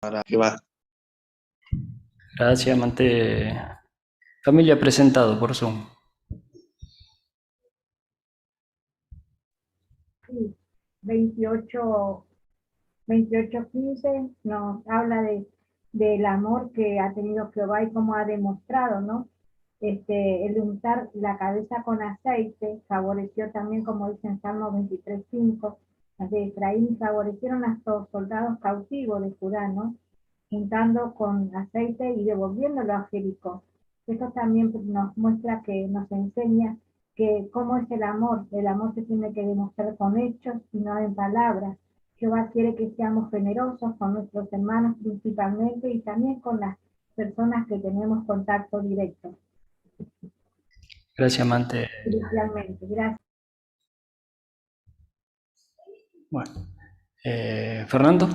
Para Jehová. Gracias, amante. Familia presentado por Zoom. Sí, 28, 15 nos habla del amor que ha tenido Jehová y cómo ha demostrado, ¿no? El untar la cabeza con aceite favoreció también, como dice en Salmo 23:5, las de Efraín favorecieron a los soldados cautivos de Judá, ¿no? Untando con aceite y devolviéndolo a Jericó. Esto también nos muestra que nos enseña que cómo es el amor. El amor se tiene que demostrar con hechos y no en palabras. Jehová quiere que seamos generosos con nuestros hermanos principalmente y también con las personas que tenemos contacto directo. Gracias, amante. Especialmente, gracias. Bueno, Fernando.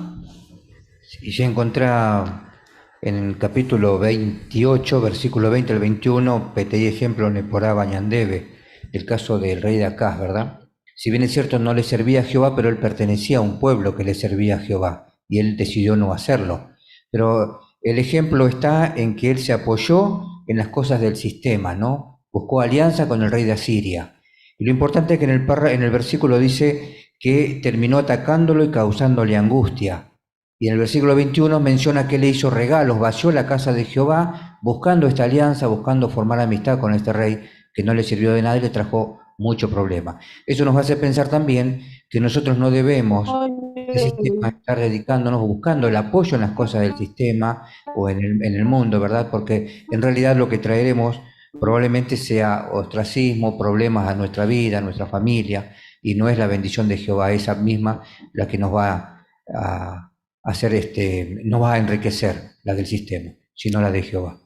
Y se encuentra en el capítulo 28, versículo 20 al 21, peteí ejemplo Neporá Bañandebe, el caso del rey de Acaz, ¿verdad? Si bien es cierto, no le servía a Jehová, pero él pertenecía a un pueblo que le servía a Jehová, y él decidió no hacerlo. Pero el ejemplo está en que él se apoyó en las cosas del sistema, ¿no? Buscó alianza con el rey de Asiria. Y lo importante es que en el versículo dice que terminó atacándolo y causándole angustia. Y en el versículo 21 menciona que le hizo regalos, vació la casa de Jehová, buscando esta alianza, buscando formar amistad con este rey que no le sirvió de nada y le trajo mucho problema. Eso nos hace pensar también que nosotros no debemos el sistema estar dedicándonos, buscando el apoyo en las cosas del sistema o en el mundo, ¿verdad? Porque en realidad lo que traeremos probablemente sea ostracismo, problemas a nuestra vida, a nuestra familia, y no es la bendición de Jehová esa misma la que nos va a hacer, nos va a enriquecer, la del sistema, sino la de Jehová.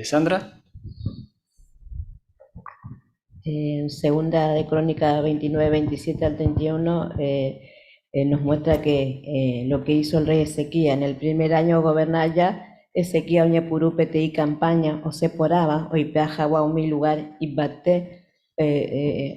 Sandra. En segunda de Crónica 29, 27 al 31 nos muestra que lo que hizo el rey Ezequías en el primer año gobernar ya, Ezequías oñepurú petei campaña, o se poraba, o ipeaja umi lugar, y bate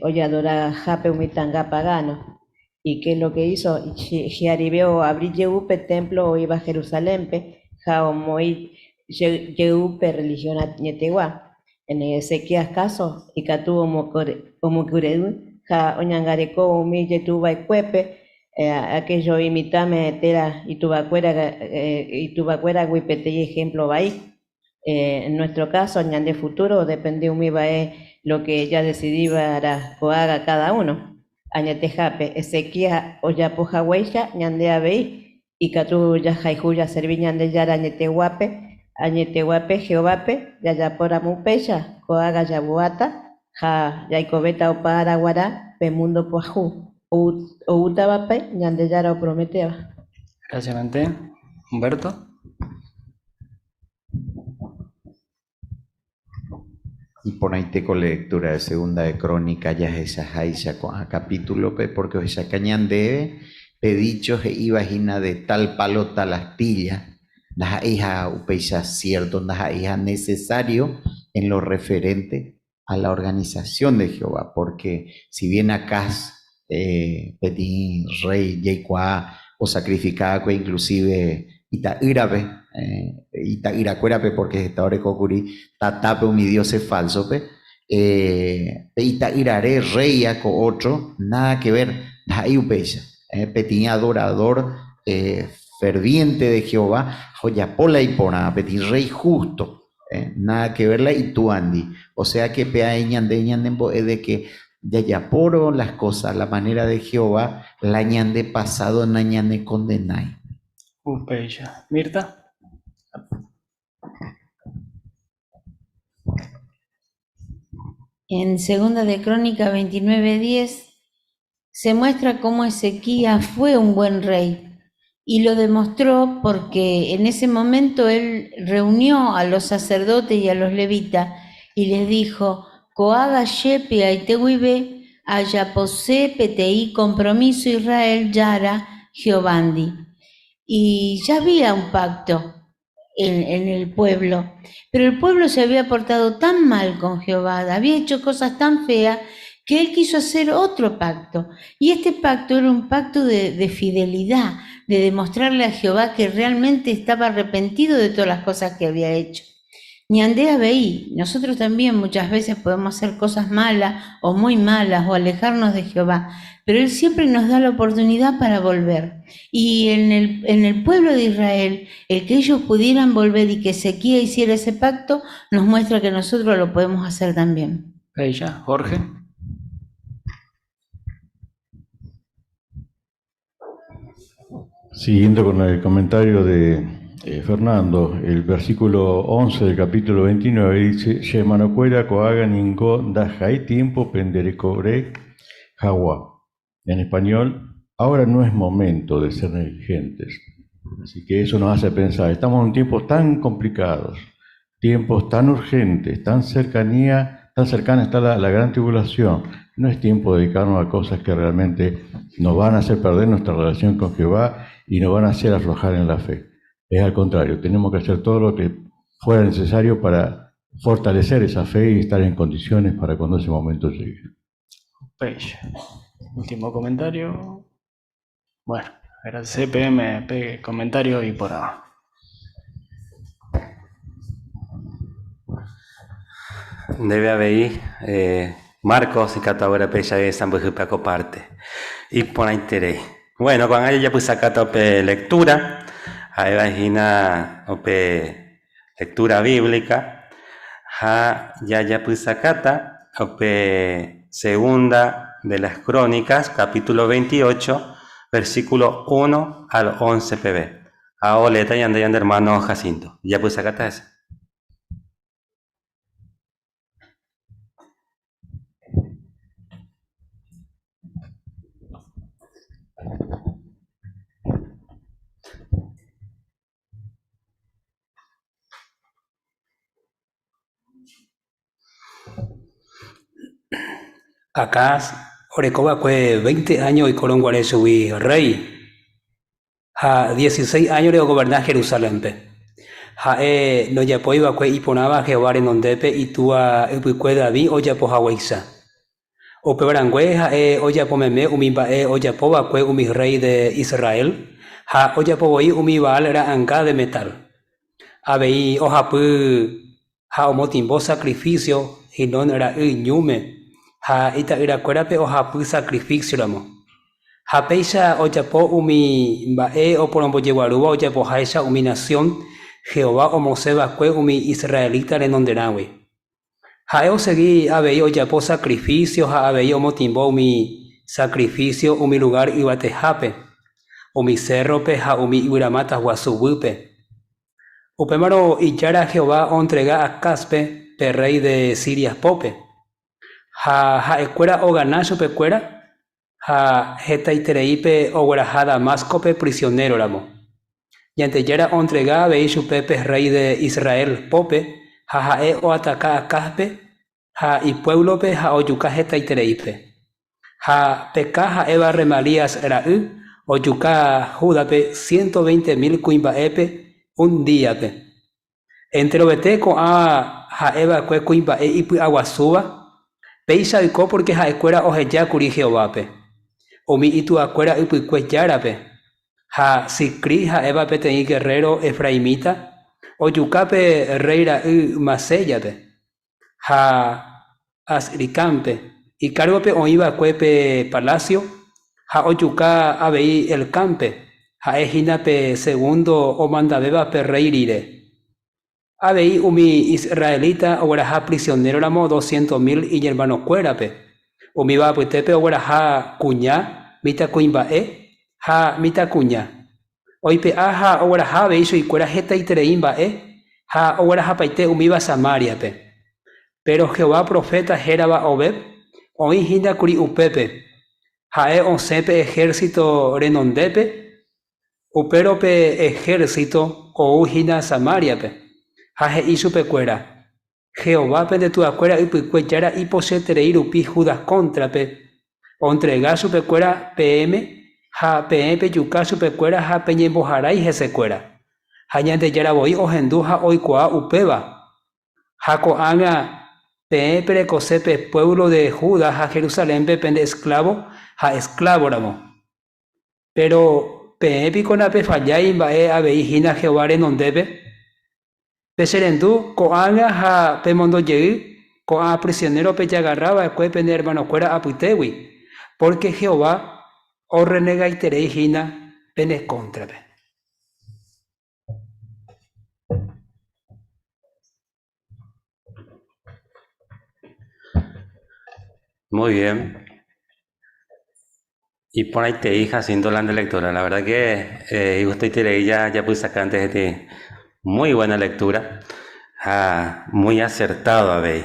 oyadora jape umitanga pagano. ¿Y qué es lo que hizo? Jiaribeo abrí yeupe templo o iba a Jerusalén, pe, jaomoi yeupe religión añetegua. En Ezequías caso, y catuvo mocuredu, ja oñangareco umi yetuba y cuepe, aquello imitame tera y tubacuera guipete y ejemplo va ahí. En nuestro caso, ñande futuro, depende umi bae lo que ya decidí para cohaga cada uno. Añate jape, Ezequías oyapoja huella, ñande abei, y catu ya jaijuya serví ñande yara añete guape, añete guape, Jehovape, yayapora mupeya, cohaga yabuata, ja yaicobeta opara guará, pe mundo poajú. Outabape, ñande yara o prometeba. Gracias, Mante. Humberto. Y por ahí te con lectura de segunda de Crónica, ya es esa jaiza con a capítulo, pe, porque esa cañandebe, pedicho e iba de tal palo tal astilla, la hija upeisa cierto, la hija necesario en lo referente a la organización de Jehová, porque si bien acá pedí rey Yeikuá o sacrificaba que inclusive Itaírape Itaíracuerape, porque está ahora cocuri, tatape mi dios es falso, pe Itaírare rey con otro, nada que ver, ahí upeisa petín adorador ferviente de Jehová, joyapola y pona, petín rey justo, nada que verla y tú Andy, o sea que pea ñande, ñande, mbo, es de que ya ya poro las cosas, la manera de Jehová, la ñande pasado, na ñande condenai. Upeya. Mirta. En Segunda de Crónica 29:10 se muestra cómo Ezequías fue un buen rey y lo demostró porque en ese momento él reunió a los sacerdotes y a los levitas y les dijo: Coaga yepe aitehuibe, ayapose petei compromiso Israel yara Jehovandi. Y ya había un pacto en el pueblo, pero el pueblo se había portado tan mal con Jehová, había hecho cosas tan feas Que él quiso hacer otro pacto. Y este pacto era un pacto de, de fidelidad, de demostrarle a Jehová que realmente estaba arrepentido de todas las cosas que había hecho. Ñande avei, nosotros también muchas veces podemos hacer cosas malas o muy malas o alejarnos de Jehová, pero Él siempre nos da la oportunidad para volver. Y en el, en el pueblo de Israel, el que ellos pudieran volver y que Ezequiel hiciera ese pacto, nos muestra que nosotros lo podemos hacer también. Ella, Jorge. Siguiendo con el comentario de Fernando, el versículo 11 del capítulo 29 dice, Shemanocuera koaga ningo dajai tiempo penderecobre jagua. En español, ahora no es momento de ser negligentes. Así que eso nos hace pensar, estamos en tiempos tan complicados, tiempos tan urgentes, tan cercanía, tan cercana está la gran tribulación. No es tiempo de dedicarnos a cosas que realmente nos van a hacer perder nuestra relación con Jehová y nos van a hacer aflojar en la fe. Es al contrario, tenemos que hacer todo lo que fuera necesario para fortalecer esa fe y estar en condiciones para cuando ese momento llegue. Page. Último comentario. Bueno, era CPM, P, comentario y por ahora. Ndéve avei, Marcos ikatu haguérape jave sãmbyhýpe ako parte. Iporãiterei. Bueno, ko'ág̃a jajapysakáta upe lectura, ha'éva hína upe lectura bíblica, ha jajapysakáta upe Segunda de las Crónicas, capítulo 28, versículo 1 al 11 peve. Ha oleéta ñande ñande hermano Jacinto. Jajapysakáta hese. Acaz oreko va'ekue veinte áño oikórõ guare chugui rréi. Ha dieciséis áñore ogoverna Jerusalénpe. Ha'e ndojapói va'ekue iporãva Jehová renondépe itúa ypykue David ojapo haguéicha. Upéva rangue ha'e ojapo meme umi mba'e ojapo va'ekue umi rréi de Israel ha ojapo voi umi Baal ra'anga de metál. Avei ohapy ha omotimbo sakrifísio Hinón ra'y ñúme ha ita'yrakuérape ohapy sakrifísioramo. Ha péicha ojapo umi mba'e oporombojeguarúva ojapoháicha umi nasión Jehová omosẽ va'ekue umi israelita renonderãgui. Ha'e osegi avei ojapo sakrifísio ha avei omotimbo umi sakrifísio umi lugár yvatehápe, umi sérrope ha umi yvyramáta guasu guýpe. Upémarõ Ijára Jehová ontrega Acázpe pe rréi de Siria pópe. Ha ha'ekuéra ogana chupekuéra ha hetaitereípe ogueraha Damáscope prisionéroramo. Ñandejára ontrega avei chupe pe rréi de Israel pópe ha ha'e oataka Acázpe ha ipuévlope ha ojuka hetaitereípe. Ha Peka ha'éva Remalías ra'y, ojuka Júdape 120 mil kuimba'épe un díape. Enterovete ko'ã ha'e va'ekue kuimba'e ipy'aguasúva, péicha oiko pórke ha'ekuéra oheja kuri Jehovápe, umi ituakuéra ypykue Járape. Ha Zicrí ha'éva peteĩ gerréro efraimita, ojuka pe rréi ra'y Maséyape. Ha Azricámpe, ikárgope oĩ va'ekue pe palásio, ha ojuka avei Elcánpe, ha'e hína pe segundo omandavéva pe rréi rire. Avei umi israelita ogueraha prisionéroramo 200 mil iñermanokuérape, umíva apytépe ogueraha kuña, mitãkuimba'e ha mitãkuña. Oipe'a ha ogueraha avei chuikuéra hetaiterei mba'e ha oguerahapaite umíva Samáriape. Péro Jehová proféta hérava Obed oĩ hína kuri upépe. Ha'e osẽ pe ehérsito renondépe, upérõ pe ehérsito ou hína Samáriape, ha he'i chupekuéra, Jehová pende tuakuéra ypykue Jára ipochyeterei rupi Judá kóntrape, ontrega chupekuéra peẽme ha peẽ pejuka chupekuéra ha peñemboharái hesekuéra. Ha Ñandejára voi ohendu ha oikuaa upéva. Ha ko'ág̃a. Peẽ perekose pe puévlo de Judá ha Jerusalénpe pende esklávo ha esklávoramo. Péro peẽ piko napefallái mba'e avei hína Jehová renondépe? Pecherendu ko'ág̃a ha pemondo jey ko'ã prisionéro pejagarra va'ekue pene ermanokuéra apytégui, pórke Jehová orrenegaiterei hína pene kóntrape. Muy bien. Iporãitei Jacinto la nde lectura. La verdad que eh, igustoiterei ya japysakánte heti. Muy buena lectura ha muy acertado avei.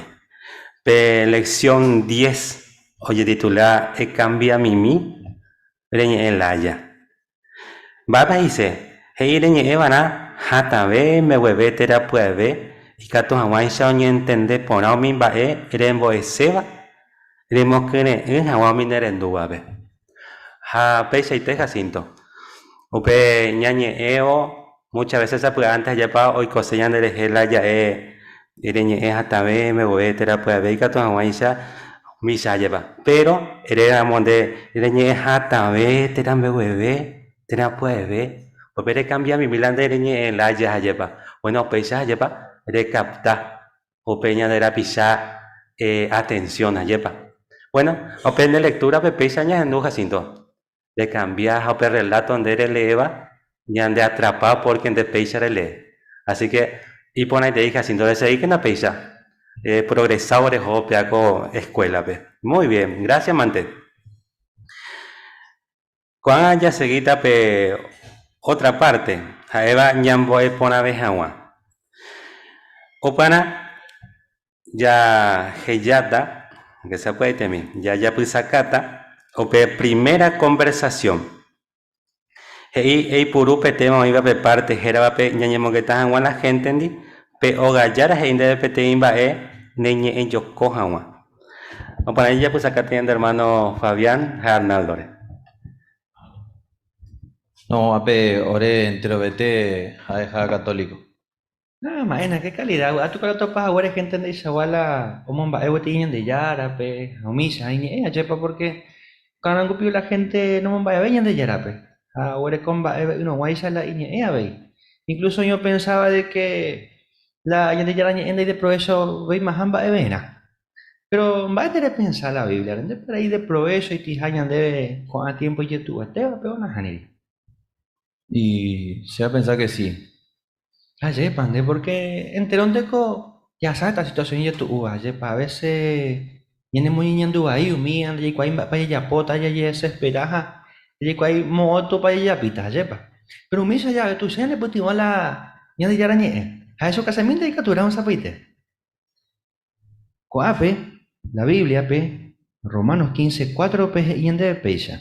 Pe lección 10 ojetitula Ekambiamimi reñe'ẽ lája. Mba'épa he'ise? He'i reñe'ẽva'erã hatãve, mbegueve térã pya'eve, ikatu hag̃uáicha oñentende porã umi mba'e rembo'eséva remokyre'ỹ hag̃ua umi nerendúvape. Ha peichaite Jacinto. Upe ñañe'ẽvo muchas veces sapy'ánte ajépa oikose ñanderehe la ja'e reñe'ẽ hatãve, mbegueve térã pya'eve ikatu hag̃uáicha umícha ajépa. Péro eréramo nde reñe'ẽ hatãve térã mbegueve térã pya'eve, upépe rekambiamimi la nde reñe'ẽ lája ajépa. Bueno, upéicha ajépa rekapta upe ñande rapicha atención ajépa. Bueno, upe nde lectura-pe péicha ñahendu Jacinto. Rekambia ha upe relato nde releéva ñande atrapa pórke nde péicha relee. Así que iporãiterei Jacinto reseguíkena péicha progresávo reho upéva ko escuela-pe. Muy bien, gracias mante. Ko'ág̃a jasegíta pe otra parte ha'éva ñambo'e porãve hag̃ua. Upearã Jahejáta, aunque sea pya'etemi, jajapysakáta upe primera conversación. He'i eipuru pe téma oĩva pe párte héravape ñañemongeta hag̃ua la héntendi, pe ogajára he'i ndéve peteĩ mba'e neñe'ẽjoko hag̃ua. Oparã jajapysakáta ñande ermáno Fabián ha Arnáldore. No, ápe ore enterovete ha'eha católico. Ah, ma'éna, qué calidad, vy'a tuka rotopa haguére gente ndeichagua la omomba'e gueteri Ñandejárape ha umícha iñe'ẽ ajépa porque ko'ág̃a la gente nomomba'evéi Ñandejárape ha oguereko mba'eve'ỹrõguáicha la iñe'ẽ avei. Incluso oĩ opensáva de que la Ñandejára ñe'ẽ ndaideprovechovéimaha mba'everã. Pero mba'épa repensa la Bíbliare? Ndépa ideprovécho itĩha ñandéve ko'ã tiempo ijetu'uetévape o nahániri? Y che apensa que sí. Ajépa nde, porque enterónteko jahasa esta situación ijetu'úva, ajépa a veces ñanemoñeñandu vai umi ndajaikuaái mba'épa jajapóta, jajedesespera ha jaikuaái moõtopa jajapíta, ajépa. Péro umícha jave tuicha ñanepytyvõ la Ñandejára Ñe'ẽ, ha eso kasemínte ikatu ramo sapy'aite. Ko'ápe, la Bíbliape, Romanos 15, 4-pe he'i ñandéve péicha,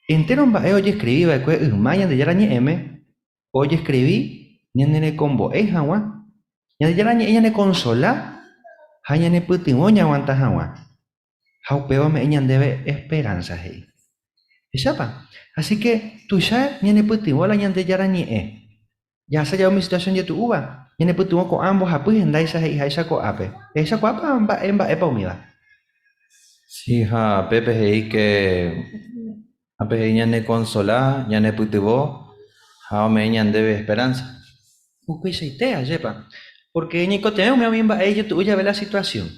Entéro mba'e ojeskrivi va'ekue yma Ñandejára Ñe'ẽme, ojeskrivi ñanerekombo'e hag̃ua, Ñandejára Ñe'ẽ ñanekonsola ha ñanepytyvõ ñaaguanta hag̃ua, ha upéva ome'ẽ ñandéve esperánsa, he'i. Hechápa? Así ke tuicha ñanepytyvõ la Ñandejára Ñe'ẽ. Jahasa jave umi situasión jetu'úva, ñanepytyvõ ko'ã mbohapy hendáicha he'iháicha ko'ápe. Ehechakuaápa mba'e mba'épa umíva? Sí, ha pépe he'i ke ápe he'i ñanekonsola, ñanepytyvõ ha ome'ẽ ñandéve esperánsa. Upeichaite, ajépa? Pórke ñaikotevẽ umi umi mba'e ijetu'u jave la situasión.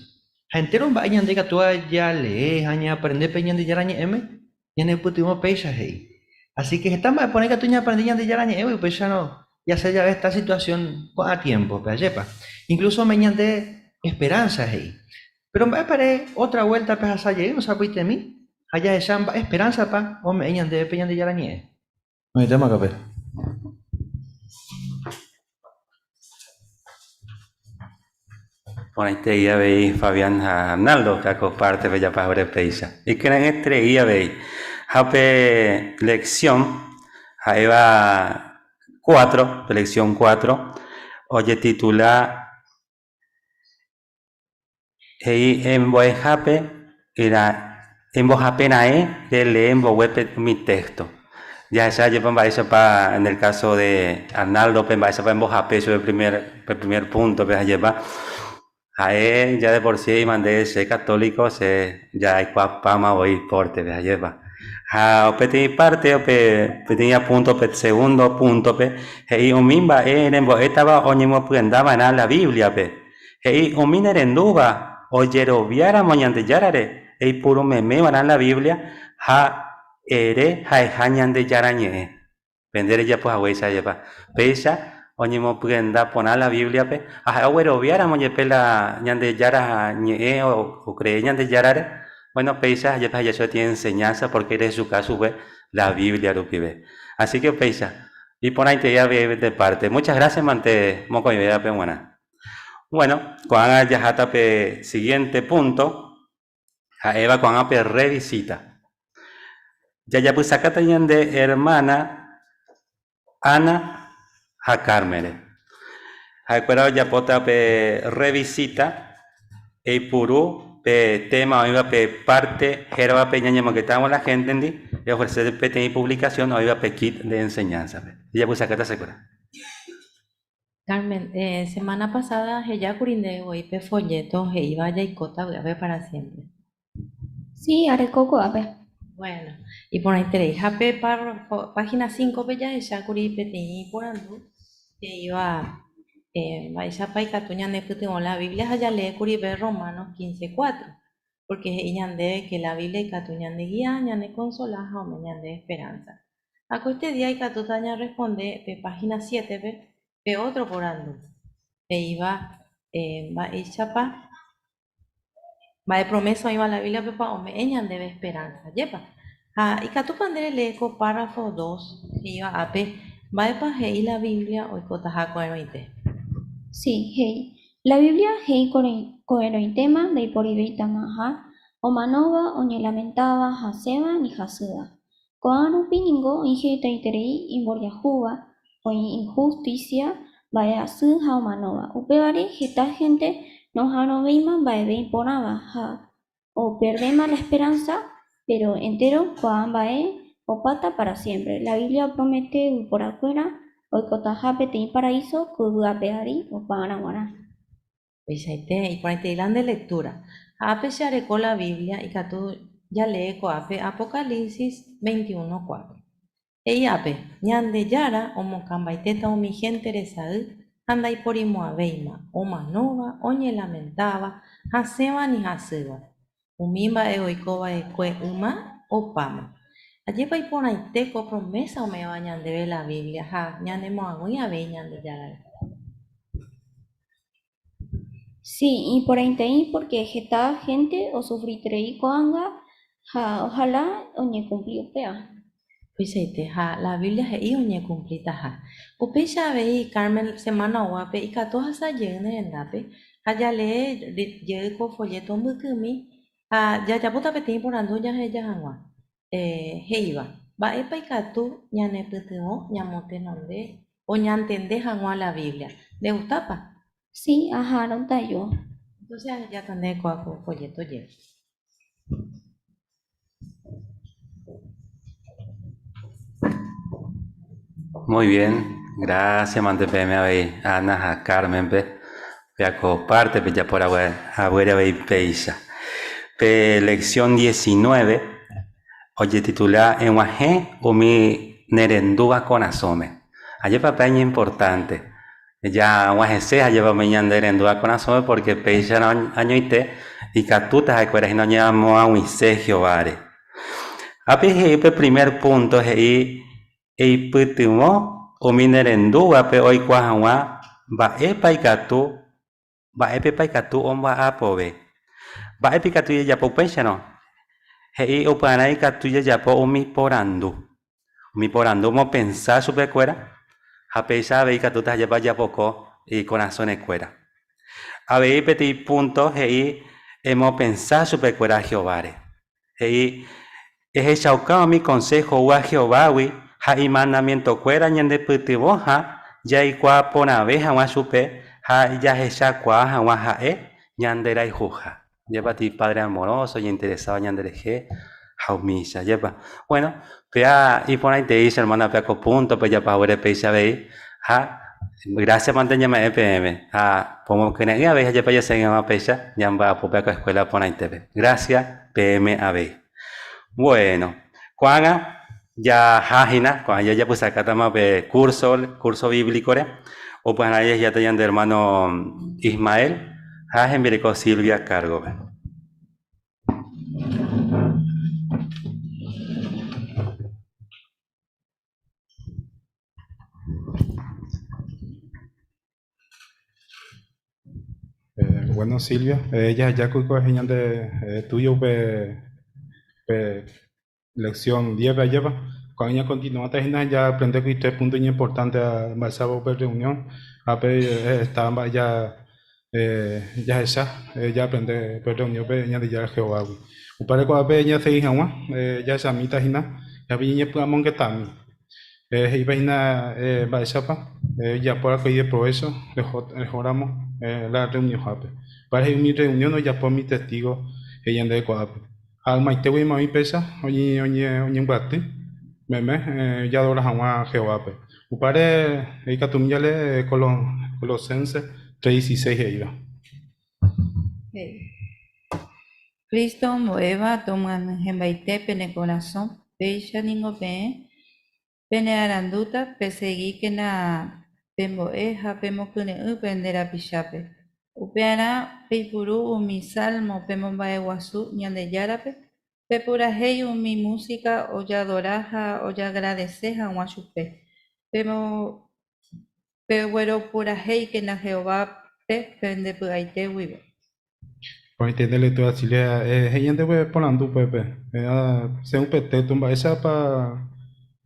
Ha entéro mba'e ñande ikatúva jalee ha ñaaprende pe Ñandejára Ñe'ẽme, Ñanepytyvõ péicha he'i. Así que heta mba'e porã ikatu ñaaprende Ñandejára Ñe'ẽgui upéicharõ jasẽ jave esta situación ko'ã tiémpope, ajépa? Incluso ome'ẽ ñande esperanza he'i. Péro mba'épa ere ótra vuélta pehasa jey osapyitemi ha jahecha mba'e esperánzapa ome'ẽ ñandéve pe Ñandejára Ñe'ẽ. Oĩtéma kape. Porãiterei avei Fabián ha Arnaldo ko párte pejapa haguére péicha. Ikyre'ỹeterei avei. Ha pe lección ha'éva cuatro, pe lección cuatro, ojetitula He'i embo'ehápe embohape raẽ relee mboguépe umi téxto. Jahecha jepe mba'éichapa en el káso de Arnaldo-pe mba'éichapa embohape chupe primer pe primer púntope ha jepa. Ha'e ja de por sí he'íma nde che católico, che ja aikuaapáma voi pórtepe, ajépa. Ha peteĩ parte pe peteĩ apunto pe segundo púntope he'i umi mba'e rembo'étava oñemopyenda va'erã la Bíbliape. He'i umi nerendúva ojeroviáramo Ñandejárare eipuru meme va'erã la Biblia ha ere ha'eha Ñandejára Ñe'ẽ. Pende rejapo haguéicha jepa. Péicha oñemopyenda porã la Bíbliape, ha ha'e ogueroviáramo jepe la Ñandejára ñe'ẽ okree Ñandejárare, bueno, péicha jepe jahecha tiene enseñanza porque rehechuka chupe la Biblia rupive. Así que péicha, iporãitei avei de parte. Muchas gracias mante mokõivévape g̃uarã. Bueno, ko'ág̃a jaháta pe siguiente punto. Ha'éva ko'ág̃a pe rrevisíta. Jajapysakáta ñande ermána Ana ha Cármenre. Ha'ekuéra ojapóta pe rrevisíta eipuru pe téma oĩva pe párte héravape Ñañemongetávo la héntendi, eofrese peteĩ puvlikasión oĩva pe kit de enseñánzape. Jajapysakáta chekuéra. Carmen, eh, semana pasada ahejákuri ndéve voi pe folleto he'íva Jaikóta vy'ápe para siempre. Sí, areko ko'ápe. Bueno, iporãiterei. Ha pe párrafo, página 5-pe jahechákuri peteĩ porandu he'íva eh, mba'éichapa ikatu ñanepytyvõ la Biblia ha jaleékuri pe Romanos 15:4, porque he'i ñandéve que la Biblia ikatu ñandegia, ñanekonsola ha ome'ẽ ñandéve esperanza. Ha ko este día ikatúta ñarresponde pe página 7-pe pe otro porandu, he'íva mba'éichapa, mba'e promesa oĩva la Biblia-pepa ome'ẽ ñandéve esperanza. Ajépa? Ha ikatúpa nde relee ko párrafo dos he'íva ápe mba'épa he'i la Biblia oikotaha ko'ẽrõite? Sí, he'i. La Biblia he'i ko'ẽrõitéma ndaiporiveitamaha omanóva, oñelamentáva, hasẽva ni hasýva. Ko'ã rupi ningo oĩ hetaiterei imboriahúva, oĩ inhustísia, mba'e'asy ha omanóva. Upévare heta hénte noha'arõvéima mba'eve iporãva ha operdéma la esperánsa, péro entéro ko'ã mba'e opáta pára siémpre. La Biblia opromete yvyporakuéra oikotaha peteĩ paraíso ko yvy ape ári opa ára g̃uarã. Peichaite, iporãiterei la nde lectura. Ha ápe che areko la Biblia ikatu jalee ko'ápe Apocalipsis 21:4. He'i ápe, Ñandejára omokãmbaitéta umi hénte resay ha ndaiporimo'ãvéima, omanóva, oñelamentáva, hasẽva ni hasýva. Umi mba'e oiko va'ekue yma opáma. Ajépa iporãite ko promésa ome'ẽva ñandéve la Biblia ha ñanemoag̃ui avei Ñandejárare. Sí, iporãiterei pórke heta hénte osufriterei ko'ág̃a ha ohala oñekumpli upéva. Upeichaite, ha la Biblia he'i oñekumplitaha. Upéicha avei Carmen semána oguápe ikatu ohasa jey ne rendápe ha jalee jey ko folléto mbykymi ha jajapóta peteĩ porandu jaheja hag̃ua. He'íva, Mba'épa ikatu ñanepytyvõ ñamotenonde o ñantende hag̃ua la Biblia? Ndegustápa? Sí, aha'arõta yo. Entonces ahejáta ndéve kóva ko folleto jey. Muy bien, gracias mante peẽme avei Ana ha Carmen-pe peako parte pejapo haguére avei péicha. Pe lección 19 ojetitula Eg̃uahẽ umi nerendúva korasõme. Ajépa pe iñimportánte Jag̃uahẽse ha jeva umi ñande rendúva korasõme pórke péicharõ añoite ikatúta ha'ekuéra hína oñemoag̃uise Jehováre. Ápe he'i pe primer púnto he'i eipytyvõ umi ne rendúvape oikuaa hag̃ua mba'épa ikatu Mba'épepa ikatu omba'apove? Mba'épa ikatu jajapo upéicharõ? He'i upearã ikatu jajapo umi porandu. Umi porandu omopensa chupekuéra ha péicha avei ikatúta ajépa ojapoko ikorasõrekuéra. Avei peteĩ púnto he'i emopensa chupekuéra Jehováre. He'i, Ehechauka umi konsého oúva Jehovágui ha imandamientokuéra ñandepytyvõha jaikuaa porãve hag̃ua chupe ha jahechakuaa hag̃ua ha'e ñanderayhuha. Ajépa ti Padre amoroso oñeinteresáva ñanderehe ha umícha, ajépa? Bueno, péa iporãitei che hermana péa ko púntope japahaguére péicha avei ha. Gracias mante ñame'ẽ peẽme ha pomokyre'ỹ avei ha jepe jesẽ hag̃ua péicha ñamba'apópe ko escuela porãitépe. Gracias peẽme avei. Bueno, ko'ág̃a jaha hína, ko'ág̃a jajapysakátama pe curso, curso bíblico-re, opyharã jahejáta ñande hermano Ismael ha hembireko Silvia cargo-pe. Eh, bueno, Silvia, ella ya cuico ñande tuyo pe, pe lección 10 pe lleva. Cuando ella continúa hína ya aprende que tres puntos importantes a mba'éichapa upe reunión ha pe está ya jahecha ya aprende pe reunión pe Ñandejára Jehovágui. Upévare ko'ápe ñasegi hag̃ua jahechamíta hína jape ñañepy'amongetami. He'ípa hína mba'éichapa ojapórakue ideprovécho rehóramo la reunionhápe. Upévare he'i umi reunión ojapo umi testigo he'i ñandéve ko'ápe. Ha ymaite guivéma oĩ péicha oñembyaty meme ojeadora hag̃ua Jehovápe. Upévare ikatumi jalee Colosenses 3:16 he'íva. He'i, Cristo ombo'éva tomyanyhẽmbaite pene korasõ, péicha ningo peẽ penearandúta, pesegíkena pembo'e ha pemokyre'ỹ pende rapichápe. Upearã peipuru umi salmo pemomba'eguasu Ñandejárape, pepurahéi umi músika ojeadora ha ojeagradese hag̃ua chupe. Pegueropurahéikena Jehovápe pende py'aite guive. Porãite nde lectura Silvia, he'i ñandéve porandu upépe, según pe texto mba'éichapa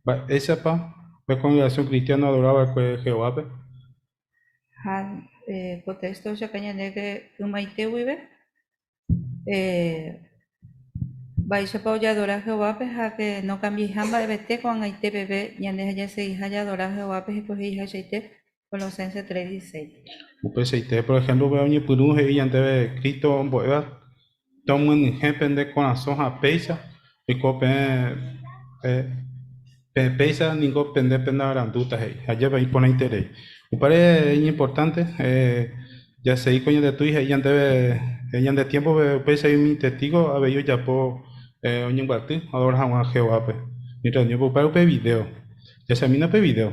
mba'éichapa pe congregación cristiana oadora va'ekue Jehovápe? Ha ko texto ohechauka ñandéve ymaite guive mba'éichapa ojeadora Jehovápe ha ke nokambiaiha mba'evete ko'ag̃aite peve ñande ha jasegiha jaadora Jehovápe heko he'ihaichaite Colosenses 3:16. Upeichaite, por ejemplo, upéva oñepyrũ he'i ñandéve Cristo ombo'éva tomyenyhẽ pende korasõ ha péicha oiko peẽ peẽ péicha ningo pende pendearandúta he'i. Ajépa iporãiterei. Upévare iñimportánte jasegi ko ñande túi he'i ñandéve ñande tiémpope upéicha umi testígo avei ojapo oñembyaty oadora hag̃ua Jehovápe. Ñorreuniónpe upéva upe vidéo. Jahechamína pe vidéo.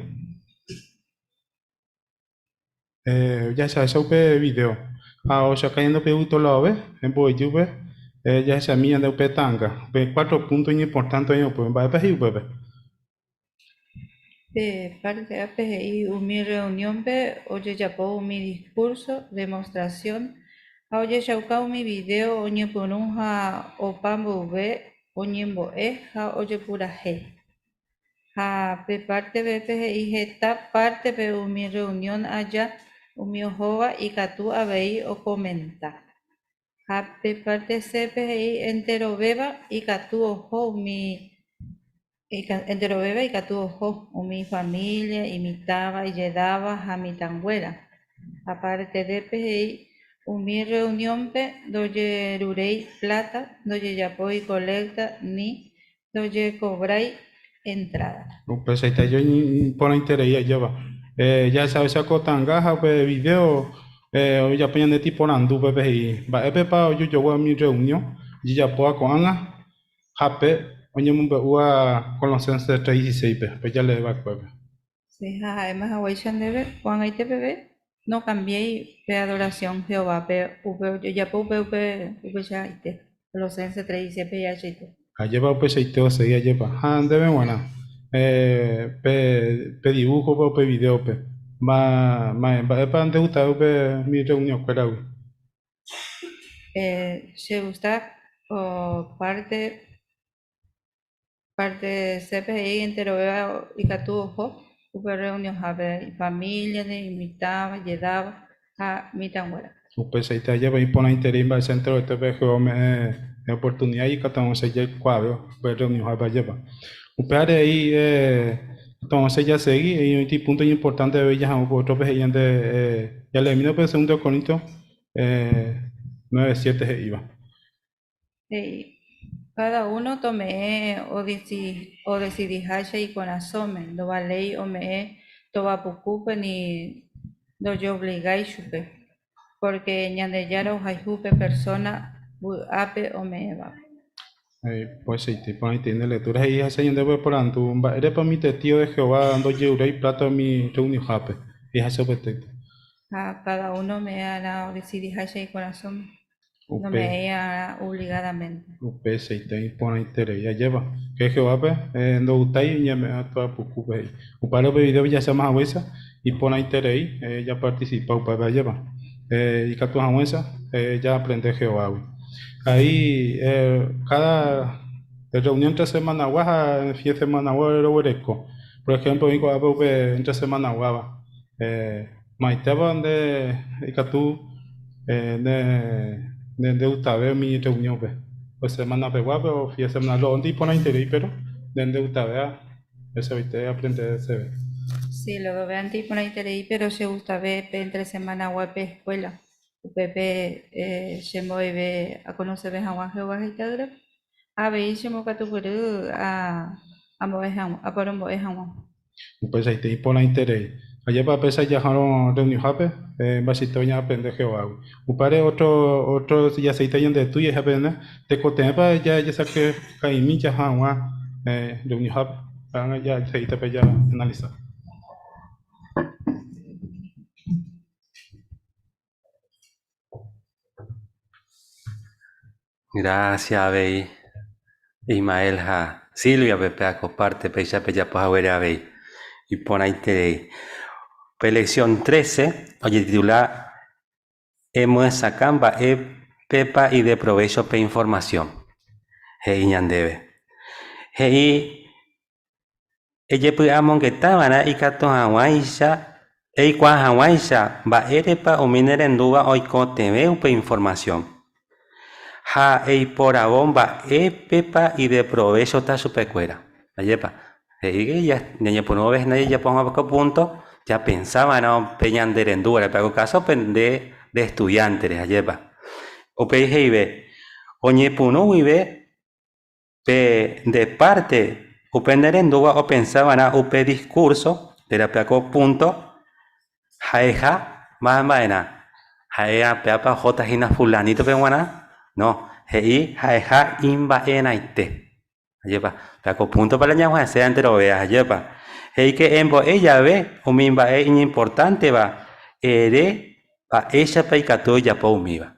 Jahechaháicha upe video ha ohechauka ñande upe yvytolaove mbo'ejýpe jahechami ñande upe ta'anga. Upe cuatro punto iñimportante oĩ upépe. Mba'épa he'i upépe? Pe parte A-pe he'i umi reunión-pe ojejapo umi discurso, demostración ha ojechauka umi video oñepyrũ ha opa mboyve oñembo'e ha ojepurahéi. Ha pe parte B-pe he'i heta pártepe umi rreunión aja umi ohóva ikatu avei okomenta. Ha pe parte C-pe he'i enterovéva ikatu oho umi enterovéva ikatu oho umi ifamília, imitãva, ijedáva ha mitãnguéra. Ha parte D-pe he'i umi rreuniónpe ndojeruréi pláta, ndojejapói kolékta ni Ndojekovrái entrada. Upeichaite jo iporãiterei ajéva. Jahechaháicha ko ta'anga ha upe video ojapo ñande tiporandu upépe he'i mba'épepa ojojogua umi reunión ojejapóva ko'ág̃a ha pe oñemombe'úva Colosenses 3:16-pe, upe jalee va'ekuépe. Sí, ha ha'éma haguéicha ndéve ko'ag̃aite peve nokambiái pe adorasión Jehovápe, upe ojejapo upe upe upeichaite, Colosenses 3:17 he'ihachaite. Ajépa upeichaite osegi ajépa. Ha ndéve g̃uarã, pe pe divúhope upe vidéope, mba'épa ndegustave upe umi rreunionkuéragui? Chegusta parte Parte C-pe he'i enterovéva ikatu oho upe rreunionhápe ifamíliandi, imitãva, ijedáva ha mitãnguéra. Upeichaite ajépa iporãiterei mba'éicha enterovetépe Jehová ome'ẽ oportunida ikatu hag̃uáicha jaikuaave upe rreunionhápe ajépa. Upévare he'i ikatu jasegi oĩ púnto iñimportánte avei jaha'arõ upe ótrope he'i ñande jaleemína upe segundo Corintios 9:7 he'íva. He'i, Káda uno tome'ẽ odesidiháicha ikorasõme, ndovaléi ome'ẽ Tovapukúpe ni ndojeobligái chupe, pórke Ñandejára ohayhu pe persóna vy'ápe ome'ẽvape. Poichaite iporãite nde lectura he'i hese ñandéve oporandu, Mba'érepa umi testigo de Jehová ndojeruréi plata umi reunionhápe? He'i hese upe texto. Ha káda uno ome'ẽ'arã odesidiháicha ikorasõme. Nome'ẽi arã obligadamente. Upeichaite iporãiterei. Ajépa, ke Jehovápe ndogustái ñame'ẽ tua pukúpe he'i. Upévare upe vidéope jahecháma haguéicha iporãiterei japartisipa upépe ajépa ikatu hag̃uáicha jaaprende Jehovágui. Ahí káda rreunión entre semanagua ha fin de semanagua ore roguereko. Por ehémplo oĩ ko'ápe upe entre semanaguáva. Maitépa nde ikatu ne ndegustave umi reunión-pe, o semana peguápe o fin de semana, lo'ónte iporãiterei péro nde ndegustave esaite aprendeseve. Sí, lo'ovéante iporãiterei péro chegustave pe entre semana-guápe escuela, upépe chembo'eve akonoseve hag̃ua Jehová ha Ita'ýrape, ha avei chembokatupyry ambo'e hag̃ua, aporombo'e hag̃ua. Upeichaite iporãiterei. Ajépa péicha jahárõ rreunionhápe, mba'eichaite oñeaprende Jehovágui. Upévare ótro ótro jaseíta ñande estudio ha peẽme tekotevẽpa jajesakã'imi jaha hag̃ua rreunionhápe. Ág̃a jaseíta pe jaanalisa. Gracias avei Ismael ha Silvia-pe pe akopárte péicha pejapo haguére avei. Iporãiterei. Pe lección 13 ojetitula Emyesakã mba'épepa ideprovécho pe informasión. He'i ñandéve. He'i Ejepy'amongetava'erã ikatu hag̃uáicha eikuaa hag̃uáicha mba'érepa umi nerendúva oikotevẽ upe informasión, ha eiporavo mba'épepa ideprovéchota chupekuéra. Ajépa, he'i ñañepyrũve hína jajapo hag̃ua ko púnto, japensava'erã pe ñanderendúvare, pe ko káso pe nde estudiántere, ajépa. Upéi he'ive, oñepyrũ guive Pe nde párte upe ne rendúva opensa va'erã upe diskúrso térã pe ako púnto ha'eha máva mba'erã. Ha'e péapa ohóta hína fulanito-pe g̃uarã? No, he'i ha'eha imba'erãite. Ajépa, pe ako púntopa la ñaguahẽse enterovea, ajépa. He'i ke embo'e jave umi mba'e iñimportánteva ere mba'éichapa ikatu ojapo umíva.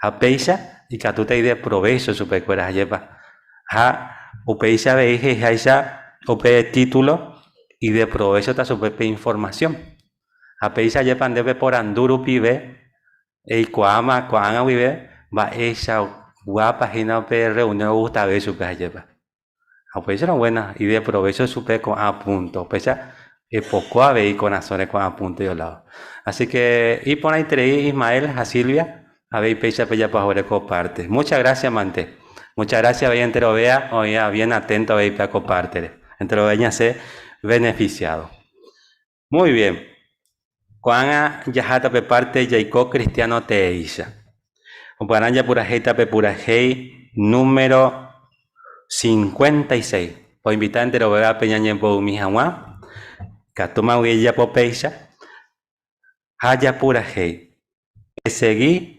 Ha péicha ikatúta ideprovécho chupekuéra, ajépa. Ha upéicha avei he'iháicha upe título ideprovéchota chupe pe informasión. Ha péicha ajépa nde peporandu rupive eikuaáma ko'ág̃a guive mba'eichaguápa hína upe rreunión ogustave chupe, ajépa. Ha upéicharõ guéna, ideprovécho chupe ko'ã púnto. Upéicha epoko avei ikorasõre ko'ã púnto ioláo. Así ke iporãiterei Ismael ha Silvia avei péicha pejapo haguére ko párte. Muchas gracias mante. Muchas gracias avei enterovéa oĩva bien atento avei pe ko pártere. Enterovéa ñasẽ beneficiado. Muy bien. Ko'ág̃a jaháta pe párte jaiko cristiano teéicha. Upearã japurahéita pe purahéi número 56. Poinvita enterovévape ñañemboymi hag̃ua, ikatúma guie jajapo péicha ha japurahéi. Pesegi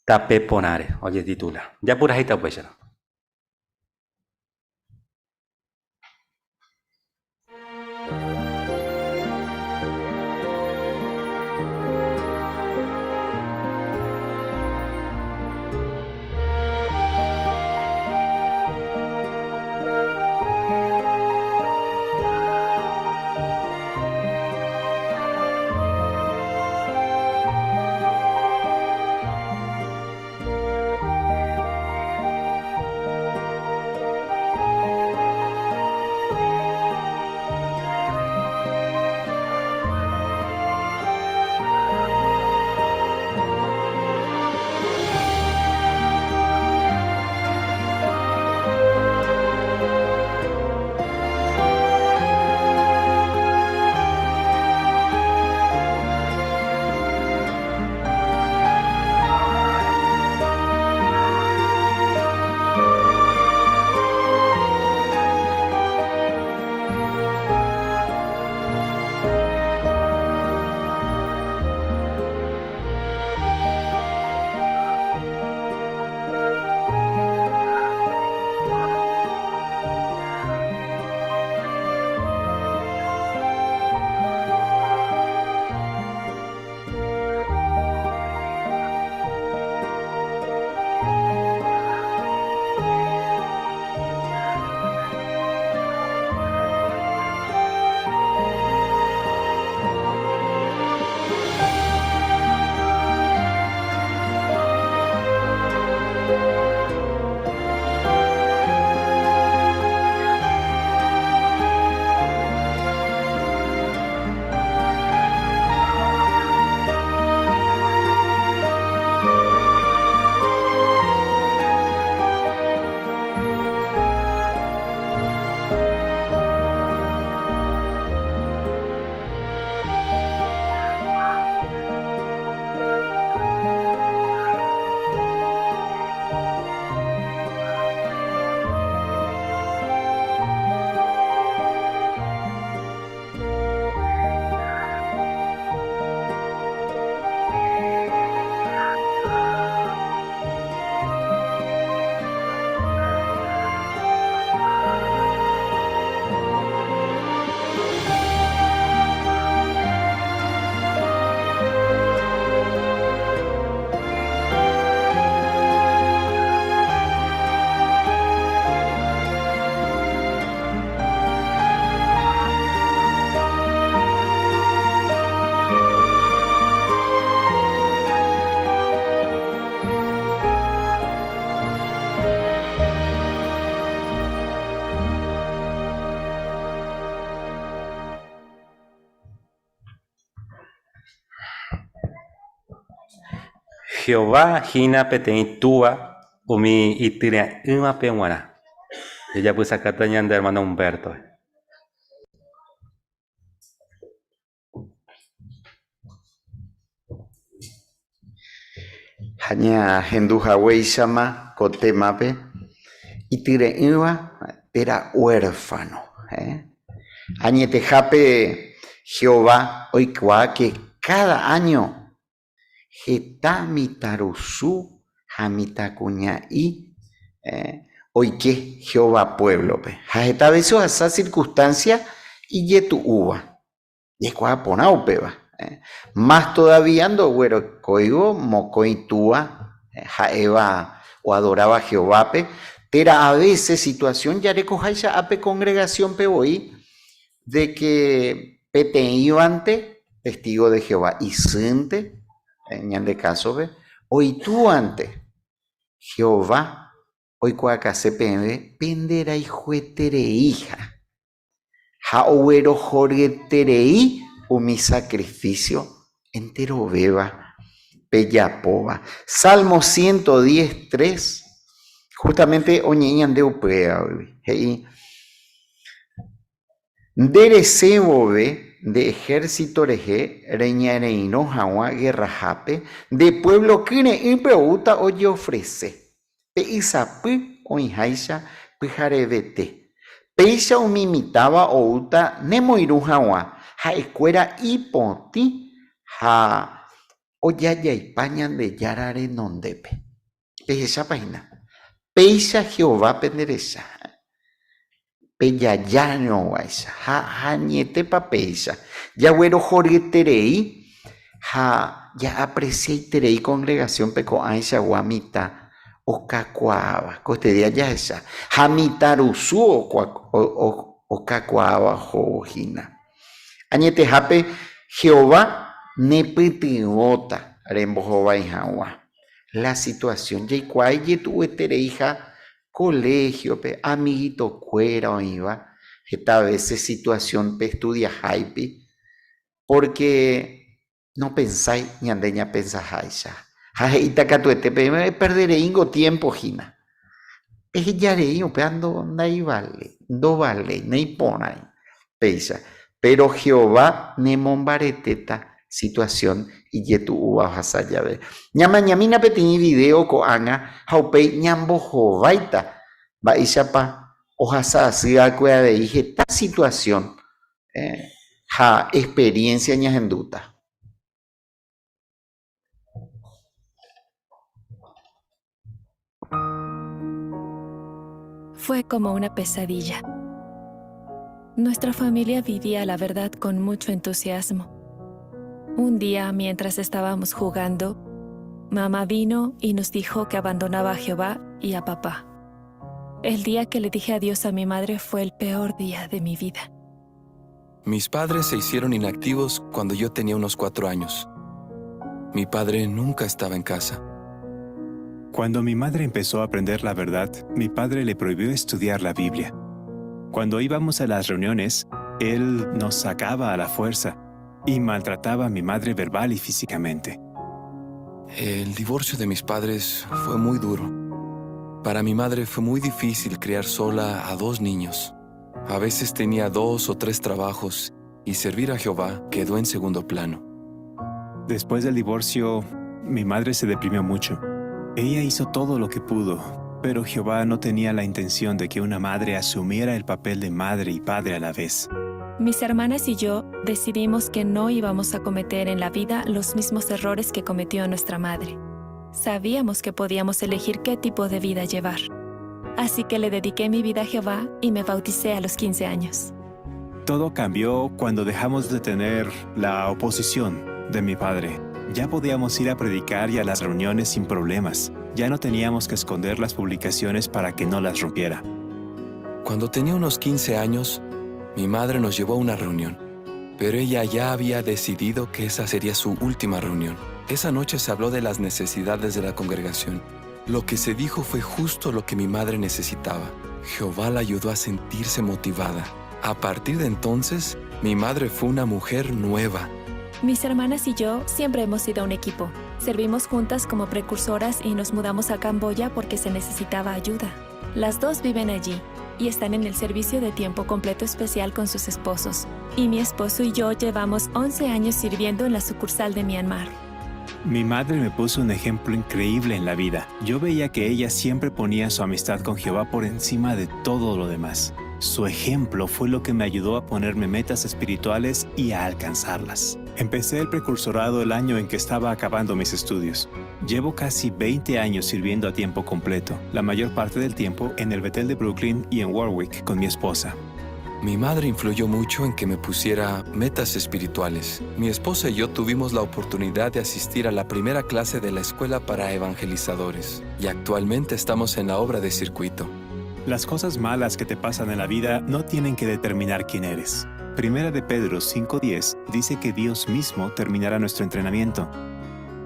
tape porãre, ojetitula. Japurahéita upéicharõ. Jehová hína peteĩ Túva umi ityre'ỹvape g̃uarã. Jajapysakáta ñande hermano Humberto. Ha ñahendu haguéichama ko témape ityre'ỹva térã huérfano. Añetehápe Jehová oikuaa ke káda áño heta mitãrusu ha mitãkuña'i oike Jehová puévlope. Ha heta vése ohasa circunstancia ijetu'úva. Jaikuaa porã upéva. Más todavía ndoguerekóivo mokõi túa ha'éva oadoráva Jehovápe, térã a vése situasión jarekoháicha ápe kongregasiónpe voi, de ke peteĩvante testígo de Jehová, isýnte, ñande kásope, o itúante. Jehová oikuaakase peẽve penderayhuetereiha. Ha oguerohoryeterei umi sakrifísio enterovéva pejapóva. Salmo 110, 3, justamente oñe'ẽ ñande upévagui. He'i, Nde resẽ vove nde ehérsito rehe reñareirõ hag̃ua gerrahápe, nde puévlo kyre'ỹpe oúta ojeofrese. Pe ysapy oĩháicha pyharevete. Péicha umi mitãva oúta nemoirũ hag̃ua, ha'ekuéra ipotĩ ha ojajaipa Ñandejára renondépe. Pehechápa hína? Péicha Jehová penderecha, pejajárõguáicha ha añetépa péicha. Jaguerohoryeterei ha ja'apresiaiterei kongregasiónpe ko'ãichagua mitã okakuaáva. Ko este día jahecha. Ha mitãrusu okakuaáva ohóvo hína. Añetehápe Jehová nepytyvõta rembohovái hag̃ua la situasión. Jaikuaa ijetu'uetereiha Colegio-pe, amiguito-kuéra oĩva heta veces situación pestudiaháipi, porque nopensái ñande ñapensaháicha. Ha he'íta katuete peẽme, eperdereíngo tiempo hína. Ehejarei upéva ndaivaléi, ndovaléi, naiporãi. Péicha. Péro Jehová nemombaretéta situasión ijetu'úva ohasa jave. Ñamañamína peteĩ vidéo ko'ág̃a ha upéi ñambohováita mba'éichapa ohasa asy va'ekue avei heta situasión ha experiénsia ñahendúta. Fue como una pesadilla. Nuestra familia vivía la verdad con mucho entusiasmo. Un día, mientras estábamos jugando, mamá vino y nos dijo que abandonaba a Jehová y a papá. El día que le dije adiós a mi madre fue el peor día de mi vida. Mis padres se hicieron inactivos cuando yo tenía unos cuatro años. Mi padre nunca estaba en casa. Cuando mi madre empezó a aprender la verdad, mi padre le prohibió estudiar la Biblia. Cuando íbamos a las reuniones, él nos sacaba a la fuerza y maltrataba a mi madre verbal y físicamente. El divorcio de mis padres fue muy duro. Para mi madre fue muy difícil criar sola a dos niños. A veces tenía dos o tres trabajos y servir a Jehová quedó en segundo plano. Después del divorcio, mi madre se deprimió mucho. Ella hizo todo lo que pudo, pero Jehová no tenía la intención de que una madre asumiera el papel de madre y padre a la vez. Mis hermanas y yo decidimos que no íbamos a cometer en la vida los mismos errores que cometió nuestra madre. Sabíamos que podíamos elegir qué tipo de vida llevar. Así que le dediqué mi vida a Jehová y me bauticé a los 15 años. Todo cambió cuando dejamos de tener la oposición de mi padre. Ya podíamos ir a predicar y a las reuniones sin problemas. Ya no teníamos que esconder las publicaciones para que no las rompiera. Cuando tenía unos 15 años, mi madre nos llevó a una reunión, pero ella ya había decidido que esa sería su última reunión. Esa noche se habló de las necesidades de la congregación. Lo que se dijo fue justo lo que mi madre necesitaba. Jehová la ayudó a sentirse motivada. A partir de entonces, mi madre fue una mujer nueva. Mis hermanas y yo siempre hemos sido un equipo. Servimos juntas como precursoras y nos mudamos a Camboya porque se necesitaba ayuda. Las dos viven allí y están en el servicio de tiempo completo especial con sus esposos. Y mi esposo y yo llevamos 11 años sirviendo en la sucursal de Myanmar. Mi madre me puso un ejemplo increíble en la vida. Yo veía que ella siempre ponía su amistad con Jehová por encima de todo lo demás. Su ejemplo fue lo que me ayudó a ponerme metas espirituales y a alcanzarlas. Empecé el precursorado el año en que estaba acabando mis estudios. Llevo casi 20 años sirviendo a tiempo completo, la mayor parte del tiempo en el Betel de Brooklyn y en Warwick con mi esposa. Mi madre influyó mucho en que me pusiera metas espirituales. Mi esposa y yo tuvimos la oportunidad de asistir a la primera clase de la Escuela para Evangelizadores y actualmente estamos en la obra de circuito. Las cosas malas que te pasan en la vida no tienen que determinar quién eres. Primera de Pedro 5:10 dice que Dios mismo terminará nuestro entrenamiento.